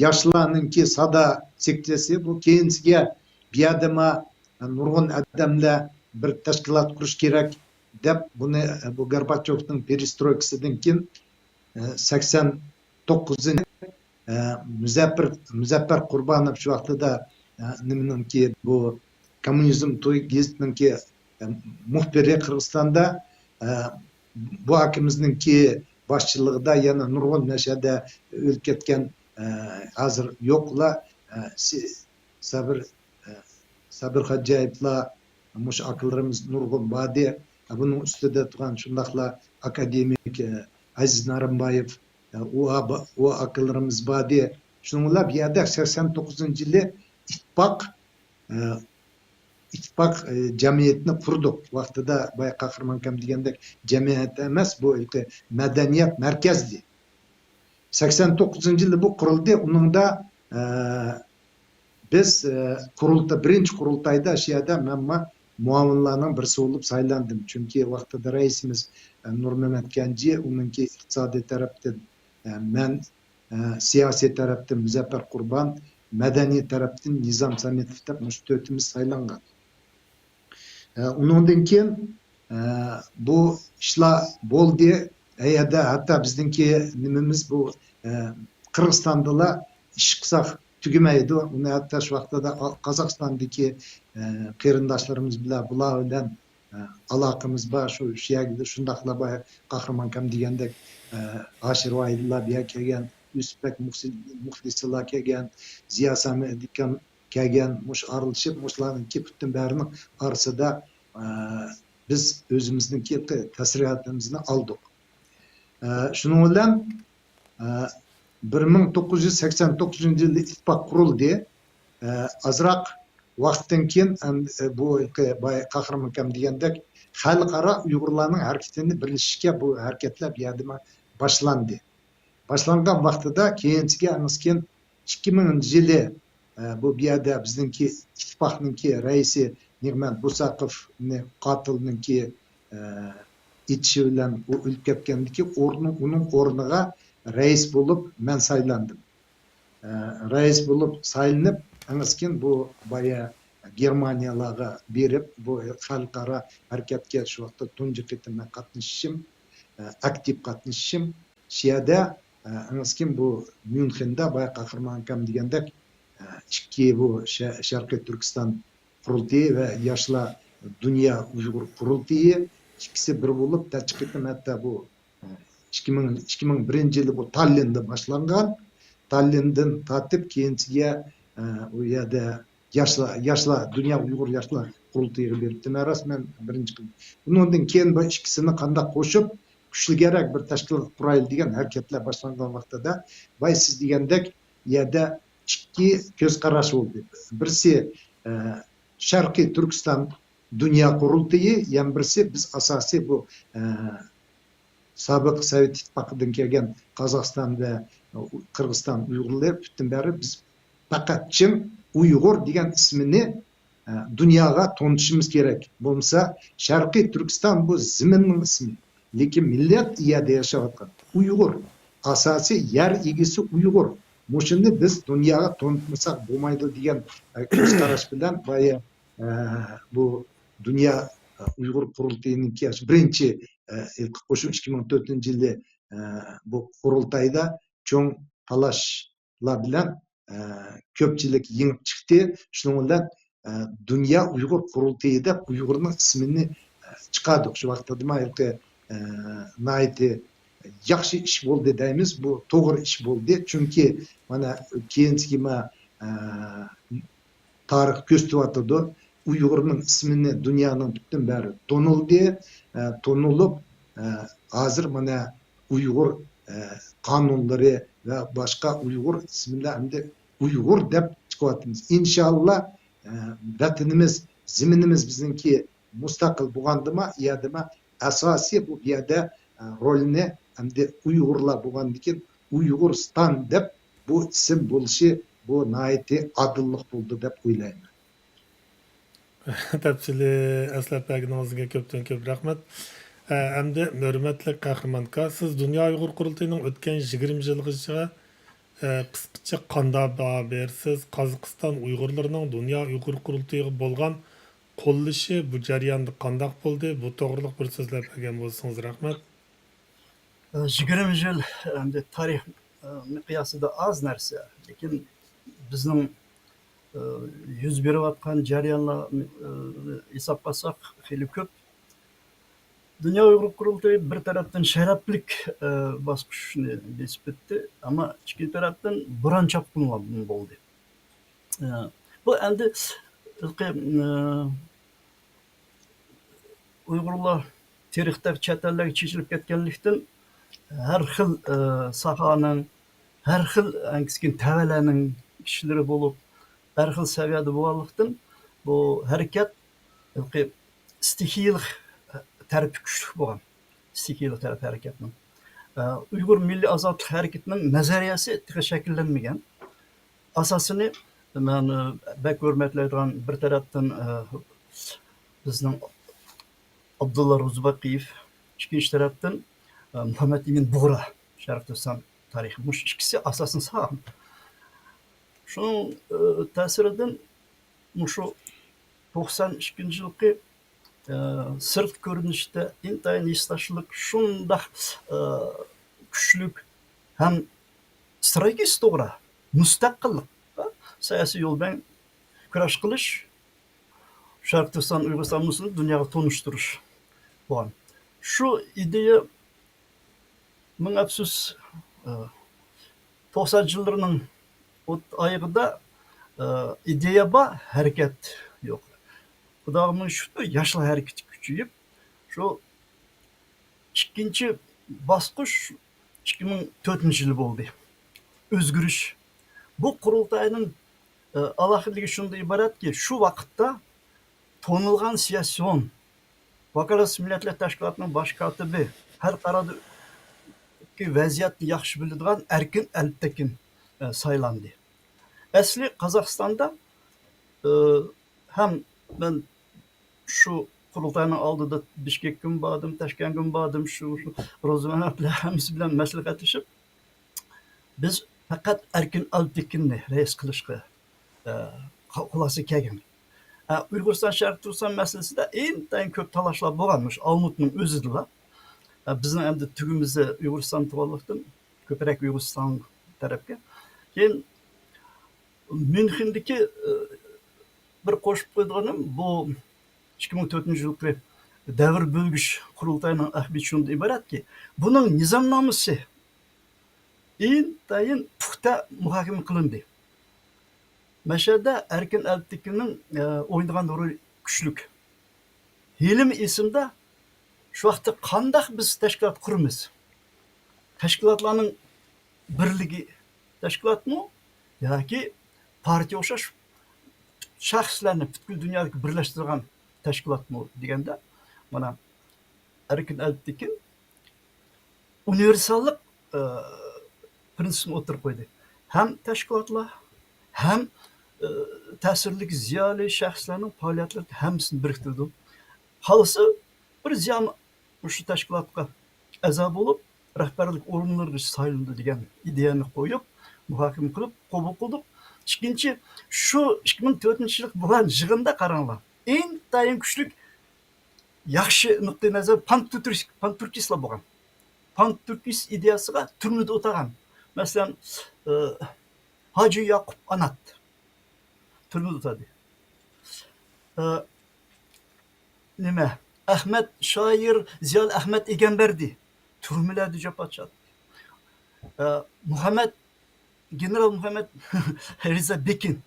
ياشلارنىڭكى سادا سېكسىيەسى، بۇ كېيىنسىگە بۇ يەردىمۇ نۇرغۇن ئادەملەر بىر تەشكىلات قۇرۇش كېرەك دەپ، بۇنى، بۇ گورباچوفنىڭ پېرېسترويكىسىدىن كېيىن، ئە، سەكسەن توققۇزىنچى، ئە، مۇزەپپەر، مۇزەپپەر قۇربانوف شۇ ۋاقتىدا، ئە، نېمىنىڭكى، بۇ كوممۇنىزم توي گېزىتىنىڭكى، ئە، مۇخبىرى قىرغىزىستاندا، ئە، بۇ ئاكىمىزنىڭكى باشچىلىقىدا يەنە نۇرغۇن مەشەدە ئۆلۈپ كەتكەن، ئە، ھازىر يوقلار، ئە، سى-، سابىر، ئە، سابىر خوجايېۋلار، مۇشۇ ئاكىلىرىمىز نۇرغۇن باردى. بۇنىڭ ئۈستىدە تۇرغان شۇنداقلا ئاكادېمىك، ئە، ئەزىز نارىنبايېۋ، ئە، ئۇ ئا-، ئۇ ئاكىلىرىمىز باردى. شۇنىڭ بىلەن بۇ يەردە سەكسەن توققۇزىنچى يىلى ئىتتىپاق، ئە، ئىتتىپاق، ئە، جەمئىيەتنى قۇردۇق. ۋاقتىدا بايا قاھرىمان ئاكام دېگەندەك جەمئىيەت ئەمەس، بۇ ھېلىقى مەدەنىيەت مەركەزى. سەكسەن توققۇزىنچى يىلى بۇ قۇرۇلدى. ئۇنىڭدا، ئە، بىز، ئە، قۇرۇلتا-، بىرىنچى قۇرۇلتايدا شۇ يەردە مەن ما-، مۇئاۋىنلارنىڭ بىرسى بولۇپ سايلاندىم. چۈنكى ۋاقتىدا رەئىسىمىز، ئە، نۇرمەمەت كەنجى، ئۇنىڭكى ئىقتىسادىي تەرەپتىن، ئە، مەن، ئە، سىياسىي تەرەپتىن مۇزەپپەر قۇربان، مەدەنىي تەرەپتىن نىزام سەمىتوف دەپ مۇشۇ تۆتىمىز سايلانغان. ئە، ئۇنىڭدىن كېيىن، ئە، بۇ ئىشلار بولدى. ئەيەردە ھەتتا بىزنىڭكى نېمىمىز بۇ، ئە، قىرغىزىستاندىلا ئىش قىلساق تۈگىمەيدۇ. ئۇنى ھەتتا شۇ ۋاقىتتا قازاقىستاندىكى، ئە، قېرىنداشلىرىمىز بىلەن، بۇلار بىلەن، ئە، ئالاقىمىز بار. شۇ، شۇ يەردە شۇنداقلا بار قاھرىمان ئاكام دېگەندەك، ئە، ھاشىر ۋاھىدلار بۇ يەرگە كەلگەن، يۈسۈپبەك مۇخلىسلار كەلگەن، زىيا سامىت ئاكام كەلگەن، مۇشۇ ئارىلىشىپ، مۇشۇلارنىڭكى پۈتۈن بارىنىڭ ئارىسىدا، ئە، بىز ئۆزىمىزنىڭكى تەسىراتىمىزنى ئالدۇق. ئە، شۇنىڭ بىلەن، ئە، بىر مىڭ توققۇز يۈز سەكسەن توققۇزىنچى يىلى ئىتتىپاق قۇرۇلدى. ئە، ئازراق ۋاقىتتىن كېيىن، ئەم، ئە، بۇ بايا قاھرىمان ئاكام دېگەندەك خەلقئارا ئۇيغۇرلارنىڭ ھەرىكىتىنى بىرلىشىشكە بۇ ھەرىكەتلەر بۇ يەردە باشلاندى. باشلانغان ۋاقتىدا كېيىنچىگە ئەڭسىكىن ئىككى مىڭىنچى يىلى، ئە، بۇ، بۇ يەردە بىزنىڭكى ئىتتىپاقنىڭكى رەئىسى نېغمەت بۇساقوفنى قاتىلنىڭكى، ئە، ئېتىشى بىلەن ئۇ ئۆلۈپ كەتكەندىكى ئورنى، ئۇنىڭ ئورنىغا رەئىس بولۇپ مەن سايلاندىم. ئە، رەئىس بولۇپ سايلىنىپ، ئەڭسىكىن بۇ بايا گېرمانىيەلەرگە بېرىپ، بۇ خەلقئارا ھەرىكەتكە شۇ ۋاقىتتا تۇنجى قېتىم مەن قاتنىشىشىم، ئە، ئاكتىپ قاتنىشىشىم. شۇ يەردە، ئە، ئەڭسىكىن بۇ ميۇنخېندا بايا قاھرىمان ئاكام دېگەندەك، ئە، ئىككى بۇ شە-، شەرقىي تۈركىستان قۇرۇلتىيى ۋە ياشلار دۇنيا ئۇيغۇر قۇرۇلتىيى ئىككىسى بىر بولۇپ، نەچچە قېتىم ھەتتا بۇ، ئە، ئىككى مىڭ، ئىككى مىڭ بىرىنچى يىلى بۇ تاللىندا باشلانغان. تاللىندىن تارتىپ كېيىنچىگە، ئە، ئۇ يەردە ياشلار، ياشلار، دۇنيا ئۇيغۇر ياشلار قۇرۇلتىيىغا بېرىپتىمەن رەسمەن بىرىنچى قېتىم. بۇنىڭدىن كېيىن بۇ ئىككىسىنى قانداق قوشۇپ، كۈچلۈكرەك بىر تەشكىلات قۇرايلى دېگەن ھەرىكەتلەر باشلانغان ۋاقتىدا، بايا سىز دېگەندەك، يەردە ئىككى كۆز قاراش بولدى. بىرسى، ئە، شەرقىي تۈركىستان دۇنيا قۇرۇلتىيى، يەنە بىرسى بىز ئاساسىي بۇ، ئە، سابىق سوۋېت ئىتتىپاقىدىن كەلگەن قازاقىستان ۋە قىرغىزىستان ئۇيغۇرلىرى پۈتۈن بەرى بىز پەقەت چىڭ ئۇيغۇر دېگەن ئىسمىنى، ئە، دۇنياغا تونۇتۇشىمىز كېرەك. بولمىسا شەرقىي تۈركىستان بۇ زېمىننىڭ ئىسمى. لېكىن مىللەت ئۇ يەردە ياشاۋاتقان. ئۇيغۇر. ئاساسىي يەر ئىگىسى ئۇيغۇر. مۇشۇنى بىز دۇنياغا تونۇتمىساق بولمايدۇ دېگەن، ئە، كۆز قاراش بىلەن بايا، ئە، بۇ دۇنيا، ئە، ئۇيغۇر قۇرۇلتىيىنىڭكى بىرىنچى، ئە، قوشۇن ئىككى مىڭ تۆتىنچى يىلى، ئە، بۇ قۇرۇلتايدا چوڭ تالاش لار بىلەن، ئە، كۆپچىلىك يېڭىپ چىقتى. شۇنىڭ بىلەن، ئە، دۇنيا ئۇيغۇر قۇرۇلتىيى دەپ ئۇيغۇرنىڭ ئىسمىنى، ئە، چىقاردۇق. شۇ ۋاقىتتا دېمەك، ھېلىقى، ئە، ناھايىتى ياخشى ئىش بولدى دەيمىز. بۇ توغرا ئىش بولدى. چۈنكى مانا كېيىنچىكى ما-، ئە، تارىخ كۆرسىتىۋاتىدۇ. ئۇيغۇرنىڭ ئىسمىنى دۇنيانىڭ پۈتۈن بەرى تونۇلدى. ئە، تونۇلۇپ، ئە، ھازىر مانا ئۇيغۇر، ئە، قانۇنلىرى ۋە باشقا ئۇيغۇر ئىسىملار ئەمدى ئۇيغۇر دەپ چىقىۋاتىمىز. ئىنشاللا، ئە، ۋەتىنىمىز، زېمىنىمىز بىزنىڭكى مۇستەقىل بولغاندىما، يەردىما ئاساسىي بۇ يەردە، ئە، رولنى ئەمدى ئۇيغۇرلار بولغاندىكىن ئۇيغۇرىستان دەپ بۇ ئىسىم بولۇشى بۇ ناھايىتى ئادىللىق بولدى دەپ ئويلايمەن. تەپسىلىي ئەسلەپ بەرگىنىڭىزگە كۆپتىن كۆپ رەھمەت. ئە، ئەمدى ھۆرمەتلىك قەھرىمان ئاكا، سىز دۇنيا ئۇيغۇر قۇرۇلتىيىنىڭ ئۆتكەن يىگىرمە يىلغىچە، ئە، قىسقىچە قانداق باھا بېرىسىز؟ قازاقىستان ئۇيغۇرلىرىنىڭ دۇنيا ئۇيغۇر قۇرۇلتىيىغا بولغان قوللىشى بۇ جەرياندا قانداق بولدى؟ بۇ توغرىلىق بىر سۆزلەپ بەرگەن بولسىڭىز رەھمەت. يىگىرمە يىل ئەمدى تارىخ، ئە، مىقياسىدا ئاز نەرسە، لېكىن بىزنىڭ، ئە، يۈز بېرىۋاتقان جەريانلار، ئە، ھېسابلىساق خېلى كۆپ. دۇنيا ئۇيغۇر قۇرۇلتىيى بىر تەرەپتىن شەرەپلىك، ئە، باسقۇچنى بېسىپ ئۆتتى، ئەمما ئىككىنچى تەرەپتىن بوران چاپقۇنلاردىن بولدى. ئە، بۇ ئەمدى ھېلىقى، ئە، ئۇيغۇرلار تېرىقتەك چەت ئەللەرگە چېچىلىپ كەتكەنلىكتىن، ھەر خىل، ئە، ساھەنىڭ، ھەر خىل ئەڭكىسكىن تەۋەلەرنىڭ كىشىلىرى بولۇپ، ھەر خىل سەۋىيەدە بولغانلىقتىن، بۇ ھەرىكەت ھېلىقى ستىخىيىلىق تەرىپى كۈچلۈك بولغان. ستىخىيىلىق تەرەپ ھەرىكەتنىڭ. ئە، ئۇيغۇر مىللىي ئازادلىق ھەرىكىتىنىڭ نەزەرىيەسى تېخى شەكىللەنمىگەن. ئاساسىنى مەن، ئە، بەك ھۆرمەتلەيدىغان بىر تەرەپتىن، ئە، بىزنىڭ ئابدۇللا روزىباقىيېف، ئىككىنچى تەرەپتىن، ئە، مۇھەممەد ئىمىن بۇغرا، شەرقىي تۈركىستان تارىخى. مۇشۇ ئىككىسى ئاساسنى سالغان. شۇنىڭ، ئە، تەسىرىدىن مۇشۇ توقسان ئىككىنچى يىلقى، ئە، سىرتقى كۆرۈنۈشتە ئىنتايىن ھېسداشلىق شۇنداق، ئە، كۈچلۈك ھەم ستراتېگىيىسى توغرا، مۇستەقىللىققا سىياسىي يول بىلەن كۈرەش قىلىش، شەرقىي تۈركىستان، ئۇيغۇرىستان مەسىلىسىنى دۇنياغا تونۇشتۇرۇش بولغان. شۇ ئىدىيە مىڭ ئەپسۇس، ئە، توقسانىنچى يىللىرىنىڭ ئوت-، ئايىغىدا، ئە، ئىدىيە بار، ھەرىكەت يوق. خۇداغا مىڭ شۈكۈر، ياشلار ھەرىكىتى كۈچىيىپ، شۇ ئىككىنچى باسقۇچ ئىككى مىڭ تۆتىنچى يىل بولدى. ئۆزگىرىش. بۇ قۇرۇلتاينىڭ، ئە، ئالاھىدىلىكى شۇندىن ئىبارەتكى، شۇ ۋاقىتتا تونۇلغان سىياسىيون، ۋاكالەتسىز مىللەتلەر تەشكىلاتىنىڭ باش كاتىپى، خەلقئارادىكى ۋەزىيەتنى ياخشى بىلىدىغان ئەركىن ئەلتەكىن، ئە، سايلاندى. ئەسلى قازاقىستاندا، ئە، ھەم مەن شۇ قۇرۇلتاينىڭ ئالدىدا بىشكەككىمۇ باردىم، تاشكەنتكىمۇ باردىم، شۇ، شۇ روزىمەمەت بىلەن ھەممىسى بىلەن مەسلىھەتلىشىپ، بىز پەقەت ئەركىن ئالتىكىننى رەئىس قىلىشقا، ئە، خۇلاسىگە كەلگەن. ئە، ئۇيغۇرىستان شەرقىي تۈركىستان مەسىلىسىدە ئىنتايىن كۆپ تالاشلار بولغان، مۇشۇ ئالمۇتنىڭ ئۆزىدىلا. ئە، بىزنىڭ ئەمدى تۈگىمىزدە ئۇيغۇرىستان تۇرغانلىقتىن، كۆپرەك ئۇيغۇرىستان تەرەپكە. كېيىن ميۇنخېندىكى، ئە، بىر قوشۇپ قويىدىغىنىم، بۇ ئىككى مىڭ تۆتىنچى يىلقى دەۋر بۆلگۈچ قۇرۇلتاينىڭ ئەھمىيىتى شۇندىن ئىبارەتكى، بۇنىڭ نىزامنامىسى ئىنتايىن پۇختا مۇھاكىمە قىلىندى. مەشەدە ئەركىن ئەلتىكىنىڭ، ئە، ئوينىغان رولى كۈچلۈك. ھېلىمۇ ئېسىمدە، شۇ ۋاقىتتا قانداق بىز تەشكىلات قۇرىمىز؟ تەشكىلاتلارنىڭ بىرلىكى تەشكىلاتمۇ ياكى پارتىيە ئوخشاش شەخسلەرنى پۈتكۈل دۇنيادىكى بىرلەشتۈرىدىغان تەشكىلاتمۇ دېگەندە، مانا، ئەركىن ئەلتىكىن ئۇنىۋېرساللىق، ئە، پىرىنسىپىنى ئوتتۇرىغا قويدى. ھەم تەشكىلاتلار، ھەم، ئە، تەسىرلىك زىيالىي شەخسلەرنىڭ پائالىيەتلىرى ھەممىسىنى بىرىكتۈرىدۇ. خالىسا بىر زىيالىي مۇشۇ تەشكىلاتقا ئەزا بولۇپ، رەھبەرلىك ئورۇنلىرىغا سايلىنىدۇ دېگەن ئىدىيەنى قويۇپ، مۇھاكىمە قىلىپ، قوبۇل قىلدۇق. ئىككىنچى، شۇ ئىككى مىڭ تۆتىنچى يىلى بولغان يىغىندا قاراڭلار. ئىنتايىن كۈچلۈك، ياخشى نۇقتىئى نەزەر پانتۈركىس-، پانتۈركىستلار بولغان. پانتۈركىست ئىدىيەسىگە تۈرمىدە ئولتۇرغان. مەسىلەن، ئى، ھاجى ياقۇپ ئانات تۈرمىدە ئولتۇردى. ئى، نېمە؟ ئەخمەت شائىر، زىيالىي ئەخمەت ئىگەمبەردى تۈرمىلەردە جاپا چەكتى. ئى، مۇھەممەد، گېنېرال مۇھەممەد رىزا بېكىن.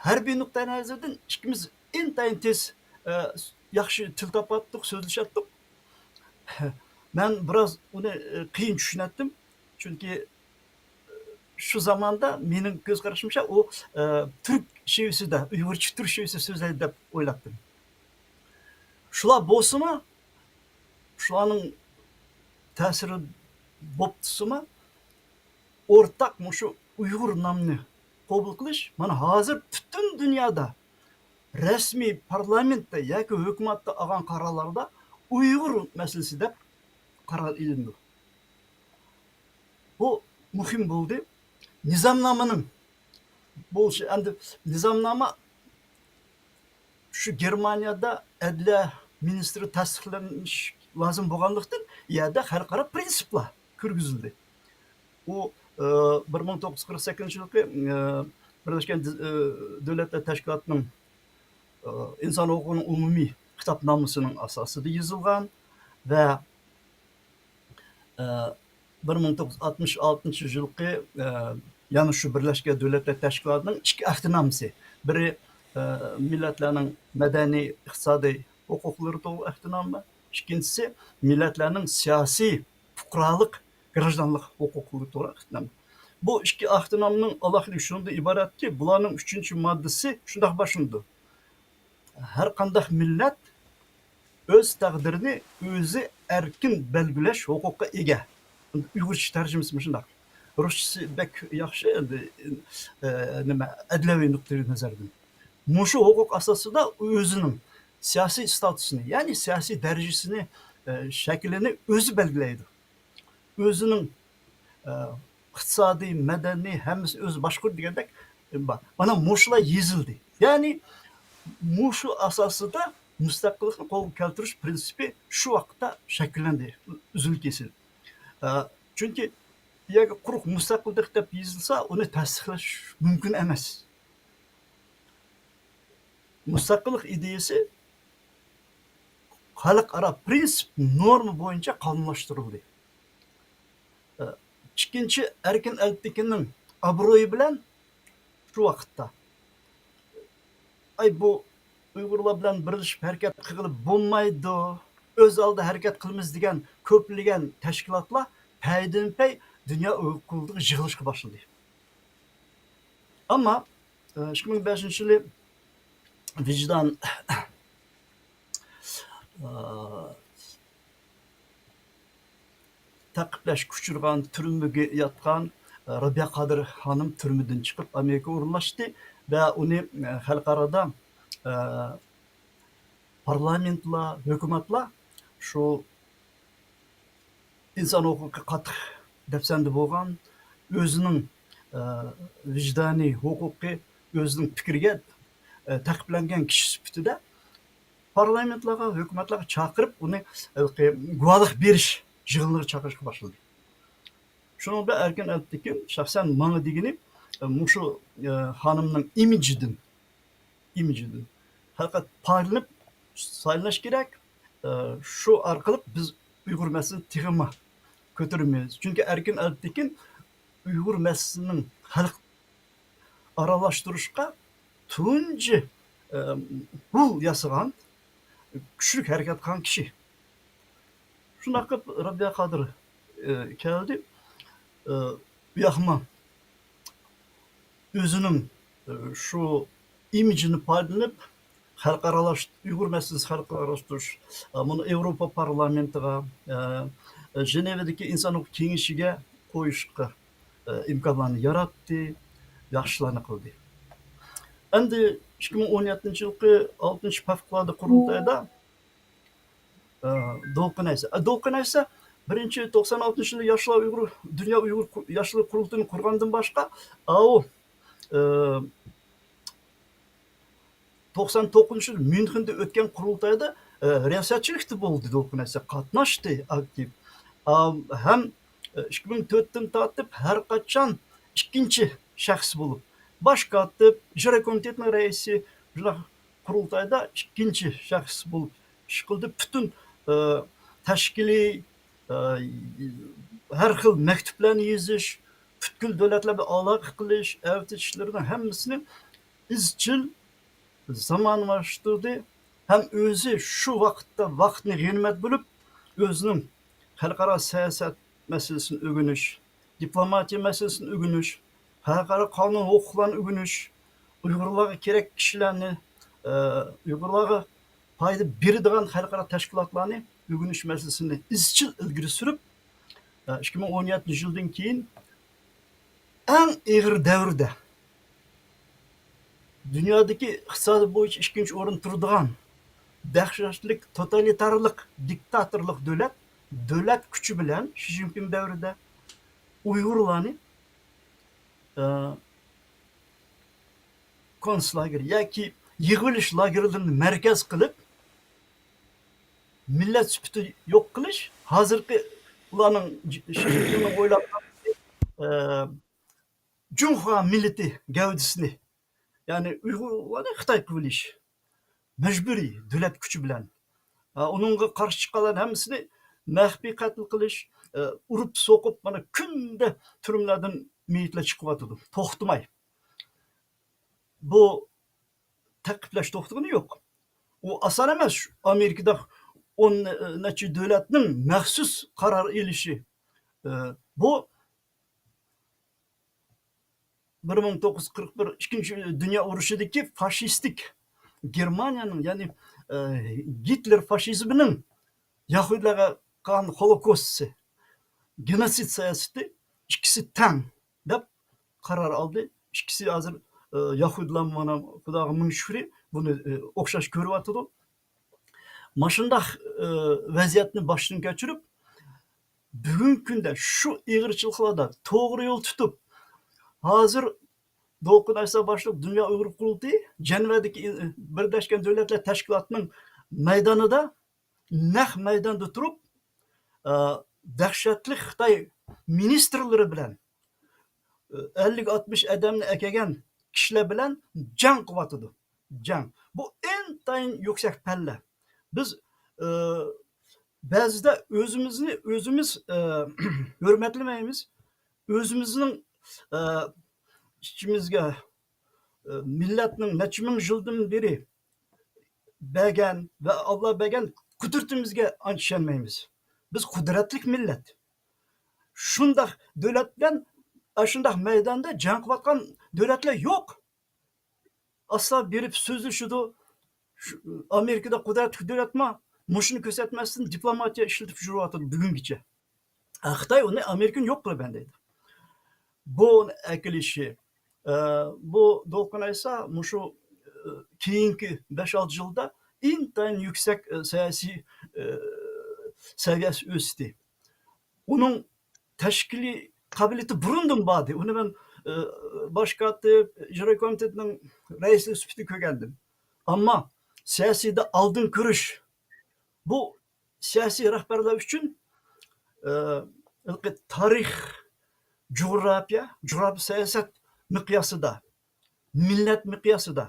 ھەربىي نۇقتىئى نەزەردىن ئىككىمىز ئىنتايىن تېز، ئە، ياخشى تىل تاپاتتۇق، سۆزلىشەتتۇق. مەن بىراز ئۇنى، ئە، قىيىن چۈشىنەتتىم. چۈنكى، ئە، شۇ زاماندا مېنىڭ كۆز قارىشىمچە ئۇ، ئە، تۈرك شېۋىسىدە، ئۇيغۇرچە تۈرك شېۋىسىدە سۆزلەيدۇ دەپ ئويلاپتىم. شۇلار بولسىمۇ، شۇلارنىڭ تەسىرى بوپتۇسىمۇ، ئورتاق مۇشۇ ئۇيغۇر نامىنى قوبۇل قىلىش، مانا، ھازىر پۈتۈن دۇنيادا رەسمىي پارلامېنتتا ياكى ھۆكۈمەتتە ئالغان قارارلاردا ئۇيغۇر مەسىلىسى دەپ قارار ئېلىنىدۇ. بۇ مۇھىم بولدى. نىزامنامىنىڭ بولۇشى، ئەمدى نىزامنامە شۇ گېرمانىيەدە ئەدلىيە مىنىستىرى تەستىقلىنىش لازىم بولغانلىقتىن، يەردە خەلقئارا پىرىنسىپلار كىرگۈزۈلدى. ئۇ، ئى، بىر مىڭ توققۇز يۈز قىرىق سەككىزىنچى يىلقى، ئى، بىرلەشكەن، ئى، دۆلەتلەر تەشكىلاتىنىڭ، ئى، ئىنسان ھوقۇقىنىڭ ئومۇمىي خىتابنامىسىنىڭ ئاساسىدا يېزىلغان ۋە ئى، بىر مىڭ توققۇز يۈز ئاتمىش ئالتىنچى يىلقى، ئى، يەنە شۇ بىرلەشكەن دۆلەتلەر تەشكىلاتىنىڭ ئىككى ئەھدىنامىسى. بىرى، ئى، مىللەتلەرنىڭ مەدەنىي، ئىقتىسادىي ھوقۇقلىرى توغرىلىق ئەھدىنامە. ئىككىنچىسى، مىللەتلەرنىڭ سىياسىي، پۇقرالىق، گراژدانلىق ھوقۇقلىرى توغرىلىق ئەھدىنامە. بۇ ئىككى ئەھدىنامىنىڭ ئالاھىدىلىكى شۇنىڭدىن ئىبارەتكى، بۇلارنىڭ ئۈچىنچى ماددىسى شۇنداق باشلىنىدۇ. ھەر قانداق مىللەت ئۆز تەقدىرىنى ئۆزى ئەركىن بەلگىلەش ھوقۇقىغا ئىگە. ئۇيغۇرچە تەرجىمىسى مۇشۇنداق. رۇسچىسى بەك ياخشى، ئەمدى، ئە، نېمە، ئەدلىيەۋى نۇقتىئى نەزەردىن. مۇشۇ ھوقۇق ئاساسىدا ئۆزىنىڭ سىياسىي ستاتۇسىنى، يەنى سىياسىي دەرىجىسىنى، ئە، شەكلىنى ئۆزى بەلگىلەيدۇ. ئۆزىنىڭ، ئە، ئىقتىسادىي، مەدەنىي، ھەممىسى ئۆزى باشقۇرىدۇ دېگەندەك، بار. مانا مۇشۇلار يېزىلدى. يەنى مۇشۇ ئاساسىدا مۇستەقىللىقنى قولغا كەلتۈرۈش پىرىنسىپى شۇ ۋاقىتتا شەكىللەندى، ئۈزۈل-كېسىل. ئە، چۈنكى يەرگە قۇرۇق مۇستەقىللىق دەپ يېزىلسا، ئۇنى تەستىقلاش مۇمكىن ئەمەس. مۇستەقىللىق ئىدىيەسى خەلقئارا پىرىنسىپ، نورما بويىچە قانۇنلاشتۇرۇلدى. ئىككىنچى، ئەركىن ئەلپىكىنىڭ ئابرۇيى بىلەن شۇ ۋاقىتتا، ئاي، بۇ ئۇيغۇرلار بىلەن بىرلىشىپ ھەرىكەت قىلغىلى بولمايدۇ، ئۆز ئالدىدا ھەرىكەت قىلىمىز دېگەن كۆپلىگەن تەشكىلاتلار پەيدىنپەي دۇنيا ئۇيغۇر قۇرۇلتىيىغا يىغىلىشقا باشلىدى. ئەمما، ئىككى مىڭ بەشىنچى يىلى ۋىجدان، تەقىبلەشكە ئۇچرىغان، تۈرمىگە ياتقان، ئە، رابىيە قادىر خانىم تۈرمىدىن چىقىپ ئامېرىكىغا ئورۇنلاشتى ۋە ئۇنى، ئە، خەلقئارادا، ئە، پارلامېنتلار، ھۆكۈمەتلەر شۇ ئىنسان ھوقۇقى قاتتىق دەپسەندە بولغان، ئۆزىنىڭ، ئە، ۋىجدانىي ھوقۇقى، ئۆزىنىڭ پىكرىگە، ئە، تەقىبلەنگەن كىشى سۈپىتىدە پارلامېنتلارغا، ھۆكۈمەتلەرگە چاقىرىپ، ئۇنى ھېلىقى گۇۋاھلىق بېرىش يىغىنلىرىغا چاقىرىشقا باشلىدى. شۇنىڭ بىلەن ئەركىن ئەلپىكىن شەخسەن ماڭا دېگىنى، ئە، مۇشۇ، ئە، خانىمنىڭ ئىمىجىدىن، ئىمىجىدىن ھەقىقەت پايدىلىنىپ سايلىنىش كېرەك. ئە، شۇ ئارقىلىق بىز ئۇيغۇر مەسىلىسىنى تېخىمۇ كۆتۈرىمىز. چۈنكى ئەركىن ئەلپىكىن ئۇيغۇر مەسىلىسىنىڭ خەلق ئارىلاشتۇرۇشقا تۇنجى، ئە، پۇل ياسىغان، كۈچلۈك ھەرىكەت قىلغان كىشى. شۇنداق قىلىپ رابىيە قادىر، ئە، كەلدى. ئە، بۇ ياقمۇ ئۆزىنىڭ، ئە، شۇ ئىمىجىنى پايدىلىنىپ، خەلقئارىلاش-، ئۇيغۇر مەسىلىسى خەلقئارالاشتۇرۇش، ئە، بۇنى ياۋروپا پارلامېنتىغا، ئە، ژېنېۋىدىكى ئىنسان ھوقۇق كېڭىشىگە قويۇشقا، ئە، ئىمكانلارنى ياراتتى، ياخشىلارنى قىلدى. ئەمدى ئىككى مىڭ ئون يەتتىنچى يىلقى ئالتىنچى پەۋقۇلئاددە قۇرۇلتايدا، ئە، دولقۇن ئەيسا، ئە، دولقۇن ئەيسا بىرىنچى توقسان ئالتىنچى يىلى ياشلار ئۇيغۇر، دۇنيا ئۇيغۇر قۇ-، ياشلىرى قۇرۇلتىيىنى قۇرغاندىن باشقا، ئاۋۇ، ئە، توقسان توققۇزىنچى يىل ميۇنخېندا ئۆتكەن قۇرۇلتايدا، ئە، رىياسەتچىلىكتە بولدى، دولقۇن ئەيسا قاتناشتى ئاكتىپ. ئا، ھەم، ئە، ئىككى مىڭ تۆتتىن تارتىپ ھەر قاچان ئىككىنچى شەخس بولۇپ، باش كاتىپ، ئىجرا كومىتېتنىڭ رەئىسى، شۇنداق قۇرۇلتايدا ئىككىنچى شەخس بولۇپ ئىش قىلدى. پۈتۈن، ئە، تەشكىلىي، ئە، ھەر خىل مەكتۇپلارنى يېزىش، پۈتكۈل دۆلەتلەر بىلەن ئالاقە قىلىش، ئەۋېتىش ئىشلىرىنىڭ ھەممىسىنى ئىزچىل زامانىۋاشتۇردى ھەم ئۆزى شۇ ۋاقىتتا ۋاقىتنى غەنىيمەت بىلىپ، ئۆزىنىڭ خەلقئارا سىياسەت مەسىلىسىنى ئۆگىنىش، دىپلوماتىيە مەسىلىسىنى ئۆگىنىش، خەلقئارا قانۇن ھوقۇقلارنى ئۆگىنىش، ئۇيغۇرلارغا كېرەك كىشىلەرنى، ئە، ئۇيغۇرلارغا پايدا بېرىدىغان خەلقئارا تەشكىلاتلارنى ئۆگىنىش مەسىلىسىنى ئىزچىل ئىلگىرى سۈرۈپ، ئىككى مىڭ ئون يەتتىنچى يىلدىن كېيىن ئەڭ ئېغىر دەۋردە، دۇنيادىكى ئىقتىسادى بويىچە ئىككىنچى ئورۇندا تۇرىدىغان دەھشەتلىك توتالىتارلىق، دىكتاتورلۇق دۆلەت، دۆلەت كۈچى بىلەن شى جىنپىڭ دەۋرىدە ئۇيغۇرلارنى، ئە، كونتسلاگېر ياكى يىغىۋېلىش لاگېرلىرىنى مەركەز قىلىپ، مىللەت سۈپىتى يوق قىلىش، ھازىرقى ئۇلارنىڭ ج-، شى جىنپىڭنىڭ ئويلاپ، ئە، جۇڭخۇا مىللىتى گەۋدىسىنى، يەنى ئۇيغۇرلارنى خىتاي قىلىۋېلىش مەجبۇرىي دۆلەت كۈچى بىلەن. ئە، ئۇنىڭغا قارشى چىققانلارنىڭ ھەممىسىنى مەخپىي قەتل قىلىش، ئە، ئۇرۇپ سوقۇپ، مانا كۈندە تۈرمىلەردىن مېيىتلەر چىقىۋاتىدۇ، توختىماي. بۇ تەقىبلەش توختىغىنى يوق. ئۇ ئاسان ئەمەس. ئامېرىكىدا ئون نەچچە دۆلەتنىڭ مەخسۇس قارار ئېلىشى. ئە، بۇ بىر مىڭ توققۇز يۈز قىرىق بىر ئىككىنچى دۇنيا ئۇرۇشىدىكى فاشىستىك گېرمانىيەنىڭ، يەنى، ئە، گىتلېر فاشىزمىنىڭ يەھۇدىيلارغا قىلغان خولوكوستى، گېنوسىد سىياسىتى ئىككىسى تەڭ دەپ قارار ئالدى. ئىككىسى ھازىر، ئە، يەھۇدىيلار مانا خۇداغا مىڭ شۈكرى بۇنى، ئە، ئوخشاش كۆرۈۋاتىدۇ. ماشۇنداق، ئە، ۋەزىيەتنى باشتىن كەچۈرۈپ، بۈگۈنكى كۈندە شۇ ئېغىرچىلىقلاردا توغرا يول تۇتۇپ، ھازىر دولقۇن ئەيسا باشلىق دۇنيا ئۇيغۇر قۇرۇلتىيى جەنۋەدىكى بىرلەشكەن دۆلەتلەر تەشكىلاتىنىڭ مەيدانىدا، نەق مەيداندا تۇرۇپ، ئە، دەھشەتلىك خىتاي مىنىستىرلىرى بىلەن، ئە، ئەللىك ئاتمىش ئادەمنى ئەكەلگەن كىشىلەر بىلەن جەڭ قىلىۋاتىدۇ. جەڭ. بۇ ئىنتايىن يۈكسەك پەللە. بىز، ئە، بەزىدە ئۆزىمىزنى ئۆزىمىز، ئە، ھۆرمەتلىمەيمىز. ئۆزىمىزنىڭ، ئە، ئىچىمىزگە، ئە، مىللەتنىڭ نەچچە مىڭ يىلدىن بېرى بەرگەن ۋە ئاللا بەرگەن قۇدرىتىمىزگە ئانچە ئىشەنمەيمىز. بىز قۇدرەتلىك مىللەت. شۇنداق دۆلەت بىلەن ئاشۇنداق مەيداندا جەڭ قىلىۋاتقان دۆلەتلەر يوق. ئاستا بېرىپ سۆزلىشىدۇ. شۇ، ئامېرىكىدا قۇدرەتلىك دۆلەتما، مۇشۇنى كۆرسەتمەستىن دىپلوماتىيە ئىشلىتىپ يۈرۈۋاتىدۇ بۈگۈنگىچە. ئە، خىتاي ئۇنى ئامېرىكىنى يوق قىلىمەن دەيدۇ. بۇ ئەكېلىشى، ئە، بۇ دولقۇن ئەيسا مۇشۇ، ئە، كېيىنكى بەش-ئالتە يىلدا ئىنتايىن يۈكسەك، ئە، سىياسىي، ئە، سەۋىيەسى ئۆستى. ئۇنىڭ تەشكىلىي قابىلىيىتى بۇرۇندىن بار ئىدى. ئۇنى مەن، ئە، باش كاتىپ، ئىجرا كومىتېتىنىڭ رەئىسى سۈپىتىدە كۆرگەنىدىم. ئەمما سىياسىيدا ئالدىن كۆرۈش، بۇ سىياسىي رەھبەرلەر ئۈچۈن، ئە، ھېلىقى تارىخ، جۇغراپىيە، جۇغراپىيە سىياسەت مىقياسىدا، مىللەت مىقياسىدا،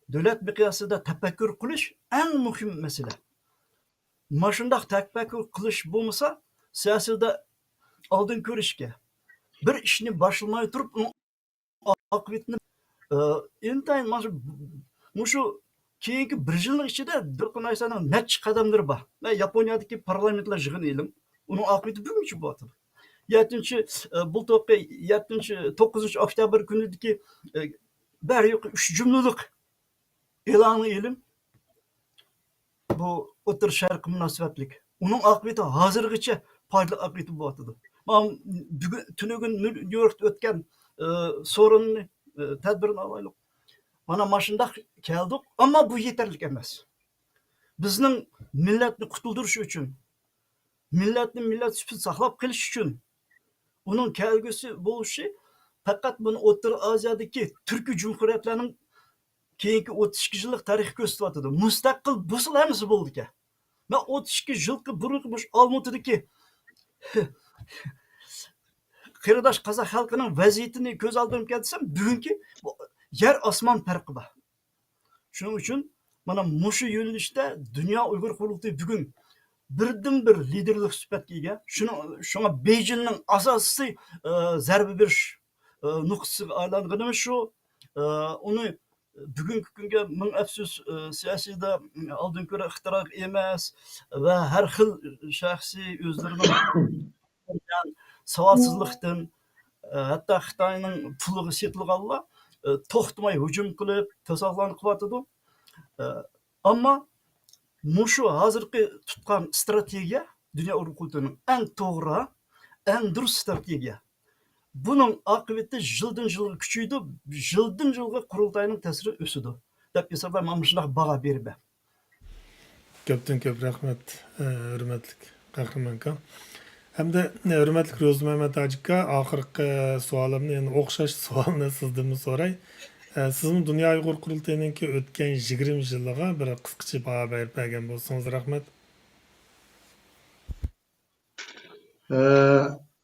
دۆلەت مىقياسىدا تەپەككۇر قىلىش ئەڭ مۇھىم مەسىلە. ماشۇنداق تەپەككۇر قىلىش بولمىسا، سىياسىيدا ئالدىن كۆرۈشكە، بىر ئىشنى باشلىماي تۇرۇپ، ئۇنىڭ ئاقىۋىتىنى، ئە، ئىنتايىن مانا شۇ، مۇشۇ كېيىنكى بىر يىلنىڭ ئىچىدە دولقۇن ئەيسانىڭ نەچچە قەدەملىرى بار. مەن ياپونىيەدىكى پارلامېنتلار يىغىنى ئېلىڭ. ئۇنىڭ ئاقىۋىتى بۈگۈنگىچە بولۇۋاتىدۇ. يەتتىنچى، ئە، بۇلتۇرقى يەتتىنچى، توققۇزىنچى ئۆكتەبىر كۈنىدىكى، ئە، بەرى يوقى ئۈچ جۈملىلىق ئېلاننى ئېلىڭ. بۇ ئوتتۇرا شەرققە مۇناسىۋەتلىك. ئۇنىڭ ئاقىۋىتى ھازىرغىچە پايدىلىق ئاقىۋىتى بولۇۋاتىدۇ. مانا بۈگۈن، تۈنۈگۈن نيۇ يوركتا ئۆتكەن، ئى، سورۇننى، ئى، تەدبىرىنى ئالايلۇق. مانا ماشۇنداق كەلدۇق، ئەمما بۇ يېتەرلىك ئەمەس. بىزنىڭ مىللەتنى قۇتۇلدۇرۇش ئۈچۈن، مىللەتنى مىللەت سۈپىتىدە ساقلاپ قېلىش ئۈچۈن، ئۇنىڭ كەلگۈسى بولۇشى پەقەت بۇنى ئوتتۇرا ئازىيادىكى تۈركىي جۇمھۇرىيەتلەرنىڭ كېيىنكى ئوتتۇز ئىككى يىللىق تارىخى كۆرسىتىۋاتىدۇ. مۇستەقىل بولسىلا ھەممىسى بولىدىكەن. مەن ئوتتۇز ئىككى يىلقى بۇرۇنقى مۇشۇ ئالمۇتىدىكى قېرىنداش قازاق خەلقىنىڭ ۋەزىيىتىنى كۆز ئالدىمغا كەلتۈرسەم، بۈگۈنكى بۇ يەر ئاسمان پەرقى بار. شۇنىڭ ئۈچۈن مانا مۇشۇ يۆنىلىشتە دۇنيا ئۇيغۇر قۇرۇلتىيى بۈگۈن بىردىنبىر لىدېرلىق سۈپەتكە ئىگە. شۇنىڭ، شۇڭا بېيجىڭنىڭ ئاساسىي، ئە، زەربە بېرىش، ئە، نۇقتىسىغا ئايلانغىنىمىز شۇ. ئە، ئۇنى بۈگۈنكى كۈنگە مىڭ ئەپسۇس، ئە، سىياسىيدا ئالدىن كۆرە ئىختىراق ئەمەس ۋە ھەر خىل شەخسىي ئۆزلىرىنىڭ ساۋاتسىزلىقتىن، ئە، ھەتتا خىتاينىڭ پۇلىغا سېتىلغانلار، ئە، توختىماي ھۇجۇم قىلىپ، توساقلارنى قىلىۋاتىدۇ. ئە، ئەمما مۇشۇ ھازىرقى تۇتقان ئىستراتېگىيە دۇنيا ئۇيغۇر قۇرۇلتىيىنىڭ ئەڭ توغرا، ئەڭ دۇرۇس ئىستراتېگىيە. بۇنىڭ ئاقىۋىتى يىلدىن يىلغا كۈچىيىدۇ، يىلدىن يىلغا قۇرۇلتاينىڭ تەسىرى ئۆسىدۇ، دەپ ھېسابلاپ، مانا مۇشۇنداق باھا بېرىمەن. كۆپتىن كۆپ رەھمەت، ئە، ھۆرمەتلىك قەھرىمان ئاكا. ھەمدە، ئە، ھۆرمەتلىك روزى مەمەت ھاجى ئاكا، ئاخىرقى سوئالىمنى، يەنە ئوخشاش سوئالنى سىزدىنمۇ سوراي. ئە، سىزمۇ دۇنيا ئۇيغۇر قۇرۇلتىيىنىڭكى ئۆتكەن يىگىرمە يىلىغا بىر قىسقىچە باھا بەرىپ بەرگەن بولسىڭىز رەھمەت. ئە،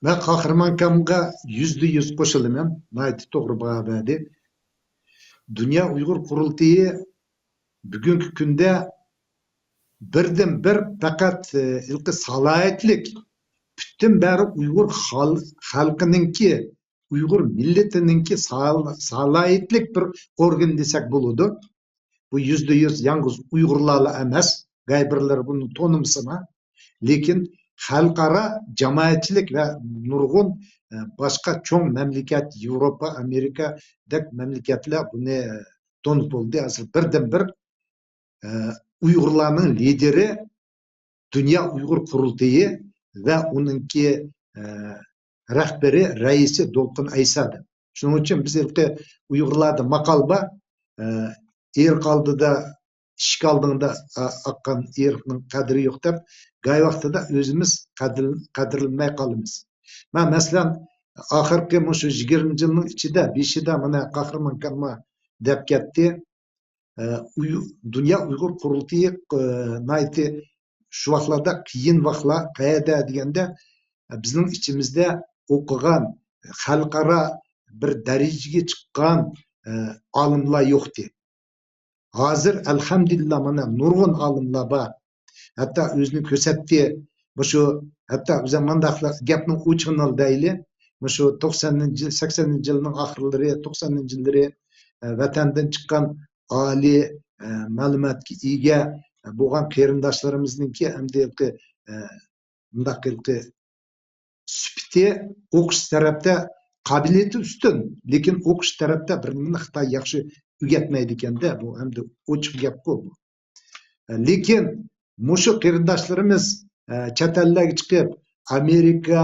مەن قەھرىمان ئاكامغا يۈزدە يۈز قوشۇلىمەن. ناھايىتى توغرا باھا بەردى. دۇنيا ئۇيغۇر قۇرۇلتىيى بۈگۈنكى كۈندە بىردىنبىر پەقەت، ئە، ھېلىقى سالاھىيەتلىك، پۈتۈن بارلىق ئۇيغۇر خەل-، خەلقىنىڭكى، ئۇيغۇر مىللىتىنىڭكى سال-، سالاھىيەتلىك بىر ئورگان دېسەك بولىدۇ. بۇ يۈزدە يۈز يالغۇز ئۇيغۇرلارلا ئەمەس، قەيبىرلەر بۇنى تونۇمىسىلا، لېكىن خەلقئارا جامائەتچىلىك ۋە نۇرغۇن، ئە، باشقا چوڭ مەملىكەت، ياۋروپا، ئامېرىكادەك مەملىكەتلەر بۇنى، ئە، تونۇپ بولدى. ھازىر بىردىنبىر، ئە، ئۇيغۇرلارنىڭ لىدېرى دۇنيا ئۇيغۇر قۇرۇلتىيى ۋە ئۇنىڭكى، ئە، رەھبىرى، رەئىسى دولقۇن ئەيسا دەپ. شۇنىڭ ئۈچۈن بىز ھېلىقى ئۇيغۇرلاردا ماقال بار، ئە، ئېرىق ئالدىدا، ئىشىك ئالدىڭدا، ئا-، ئاققان ئېرىقنىڭ قەدرى يوق دەپ، گاي ۋاقتىدا ئۆزىمىز قەدىر-، قەدىرلىمەي قالىمىز. مەن، مەسىلەن، ئاخىرقى مۇشۇ يىگىرمە يىلنىڭ ئىچىدە، بېشىدا مانا قەھرىمان كامما دەپ كەتتى. ئە، ئۇي-، دۇنيا ئۇيغۇر قۇرۇلتىيى، ئە، ناھايىتى شۇ ۋاقىتلاردا قىيىن ۋاقىتلار، قەيەردە دېگەندە، ئە، بىزنىڭ ئىچىمىزدە ئوقۇغان، خەلقئارا بىر دەرىجىگە چىققان، ئە، ئالىملار يوقتى. ھازىر، ئەلھەمدۇلىللا، مانا نۇرغۇن ئالىملار بار. ھەتتا ئۆزىنى كۆرسەتتى. مۇشۇ، ھەتتا ئۆزى مانداقلا گەپنىڭ ئوچۇقىنى دەيلى. مۇشۇ توقسانىنچى، سەكسەنىنچى يىلنىڭ ئاخىرلىرى، توقسانىنچى يىللىرى، ئە، ۋەتەندىن چىققان ئالىي، ئە، مەلۇماتقا ئىگە، ئە، بولغان قېرىنداشلىرىمىزنىڭكى ئەمدى، ئە، مۇنداق ھېلىقى سۈپىتى، ئوقۇش تەرەپتە قابىلىيىتى ئۈستۈن، لېكىن ئوقۇش تەرەپتە بىر نېمىنى خىتاي ياخشى ئۆگەتمەيدىكەندە، بۇ ئەمدى ئوچۇق گەپقۇ بۇ. لېكىن مۇشۇ قېرىنداشلىرىمىز، ئە، چەت ئەللەرگە چىقىپ، ئامېرىكا،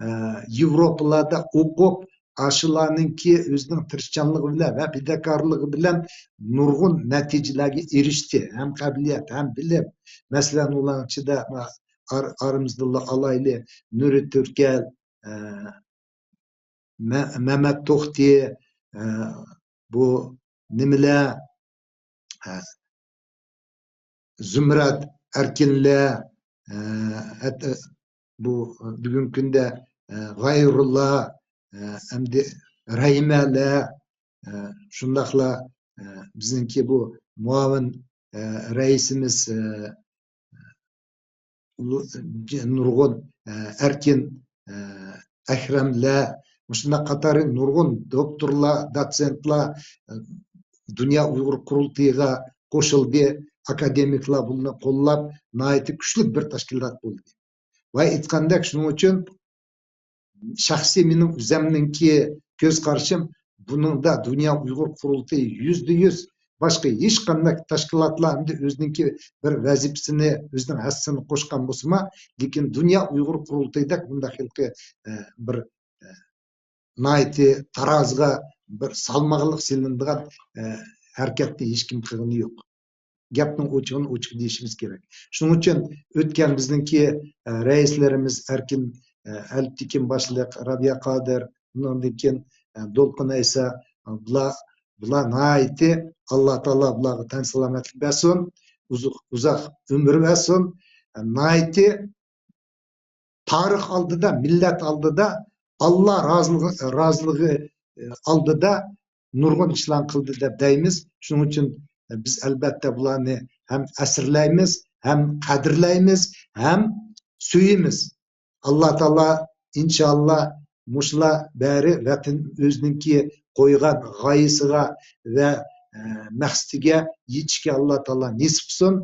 ئە، ياۋروپىلاردا ئوقۇپ، ئاشۇلارنىڭكى ئۆزىنىڭ تىرىشچانلىقى بىلەن ۋە پىداكارلىقى بىلەن نۇرغۇن نەتىجىلەرگە ئېرىشتى. ھەم قابىلىيەت، ھەم بىلىم. مەسىلەن، ئۇلارنىڭ ئىچىدە ئار-، ئارىمىزدىلا ئالايلى، نۇرى تۈركەل، ئە، مە-، مەمەت توختى، ئە، بۇ نېمىلەر، ئە، زۇمرەت ئەركىنلەر، ئە، ھەتتا بۇ بۈگۈنكى كۈندە، ئە، غەيرۇللا، ئە، ئەمدى رەھىمەلەر، ئە، شۇنداقلا، ئە، بىزنىڭكى بۇ مۇئاۋىن، ئە، رەئىسىمىز، ئە، نۇرغۇن، ئە، ئەركىن، ئە، ئەكرەملەر، مۇشۇنداق قاتارى نۇرغۇن دوكتورلار، دوتسېنتلار، ئە، دۇنيا ئۇيغۇر قۇرۇلتىيىغا قوشۇلدى. ئاكادېمىكلار بۇنى قوللاپ، ناھايىتى كۈچلۈك بىر تەشكىلات بولدى. ۋە ئېيتقاندەك، شۇنىڭ ئۈچۈن شەخسىي مېنىڭ ئۆزەمنىڭكى كۆز قارىشىم، بۇنىڭدا دۇنيا ئۇيغۇر قۇرۇلتىيى يۈزدە يۈز، باشقا ھېچقانداق تەشكىلاتلار ئەمدى ئۆزىنىڭكى بىر ۋەزىپىسىنى، ئۆزىنىڭ ھەسسىسىنى قوشقان بولسىمۇ، لېكىن دۇنيا ئۇيغۇر قۇرۇلتىيىدەك بۇنداق ھېلىقى، ئە، بىر، ئە، ناھايىتى تارازىغا بىر سالماقلىق سېلىنىدىغان، ئە، ھەرىكەتنى ھېچكىم قىلغىنى يوق. گەپنىڭ ئوچۇقىنى ئوچۇق دېيىشىمىز كېرەك. شۇنىڭ ئۈچۈن ئۆتكەن بىزنىڭكى، ئە، رەئىسلىرىمىز ئەركىن، ئە، ئەلپتېكىن باشلىق، رابىيە قادىر، ئۇنىڭدىن كېيىن، ئە، دولقۇن ئەيسا، ئە، بۇلار، بۇلار ناھايىتى، ئاللا تائالا بۇلارغا تەن سالامەتلىك بەرسۇن، ئۇزۇق، ئۇزاق ئۆمۈر بەرسۇن. ئە، ناھايىتى تارىخ ئالدىدا، مىللەت ئالدىدا، ئاللا رازىلىقى، رازىلىقى ئالدىدا نۇرغۇن ئىشلارنى قىلدى دەپ دەيمىز. شۇنىڭ ئۈچۈن بىز ئەلبەتتە بۇلارنى ھەم ئەسىرلەيمىز، ھەم قەدىرلەيمىز، ھەم سۆيىمىز. ئاللا تائالا ئىنشاللا مۇشۇلار بەرى ۋەتەن ئۆزىنىڭكى قويغان غايىسىغا ۋە، ئە، مەقسىتىگە يېتىشكە ئاللا تائالا نېسىپ قىلسۇن.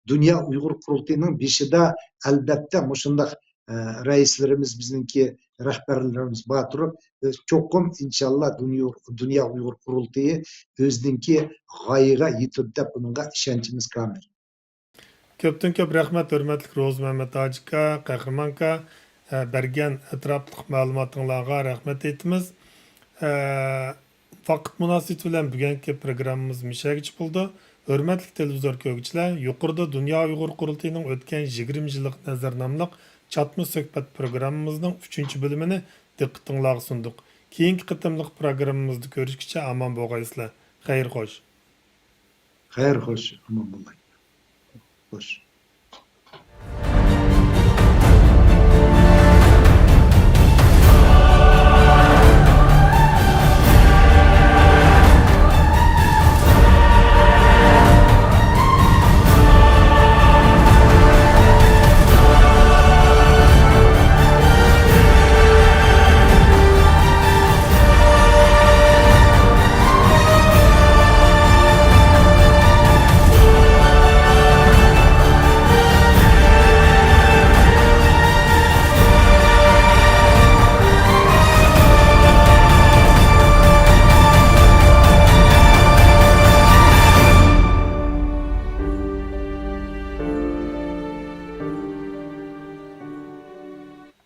دۇنيا ئۇيغۇر قۇرۇلتىيىنىڭ بېشىدا ئەلبەتتە مۇشۇنداق، ئە، رەئىسلىرىمىز، بىزنىڭكى رەھبەرلىرىمىز بار تۇرۇپ، ئۆز، چوقۇم ئىنشاللا دۇنيا، دۇنيا ئۇيغۇر قۇرۇلتىيى ئۆزىنىڭكى غايىغا يېتىدۇ دەپ بۇنىڭغا ئىشەنچىمىز كامىل. كۆپتىن كۆپ رەھمەت، ھۆرمەتلىك روزى مەمەت ھاجى ئاكا، قەھرىمان ئاكا، ئە، بەرگەن ئەتراپلىق مەلۇماتىڭلارغا رەھمەت ئېيتىمىز. ئە، ۋاقىت مۇناسىۋىتى بىلەن بۈگۈنكى پروگراممىمىز مۇشۇ يەرگىچە بولىدۇ. ھۆرمەتلىك تېلېۋىزور كۆرگۈچىلەر، يۇقىرىدا دۇنيا ئۇيغۇر قۇرۇلتىيىنىڭ ئۆتكەن يىگىرمە يىللىق نەزىرى ناملىق چاتما سۆھبەت پروگراممىمىزنىڭ ئۈچىنچى بۆلۈمىنى دىققىتىڭلارغا سۇندۇق. كېيىنكى قېتىملىق پروگراممىمىزدا كۆرۈشكىچە ئامان بولغايسىلەر. خەير خوش. خەير خوش، ئامان بولايلى. خوش.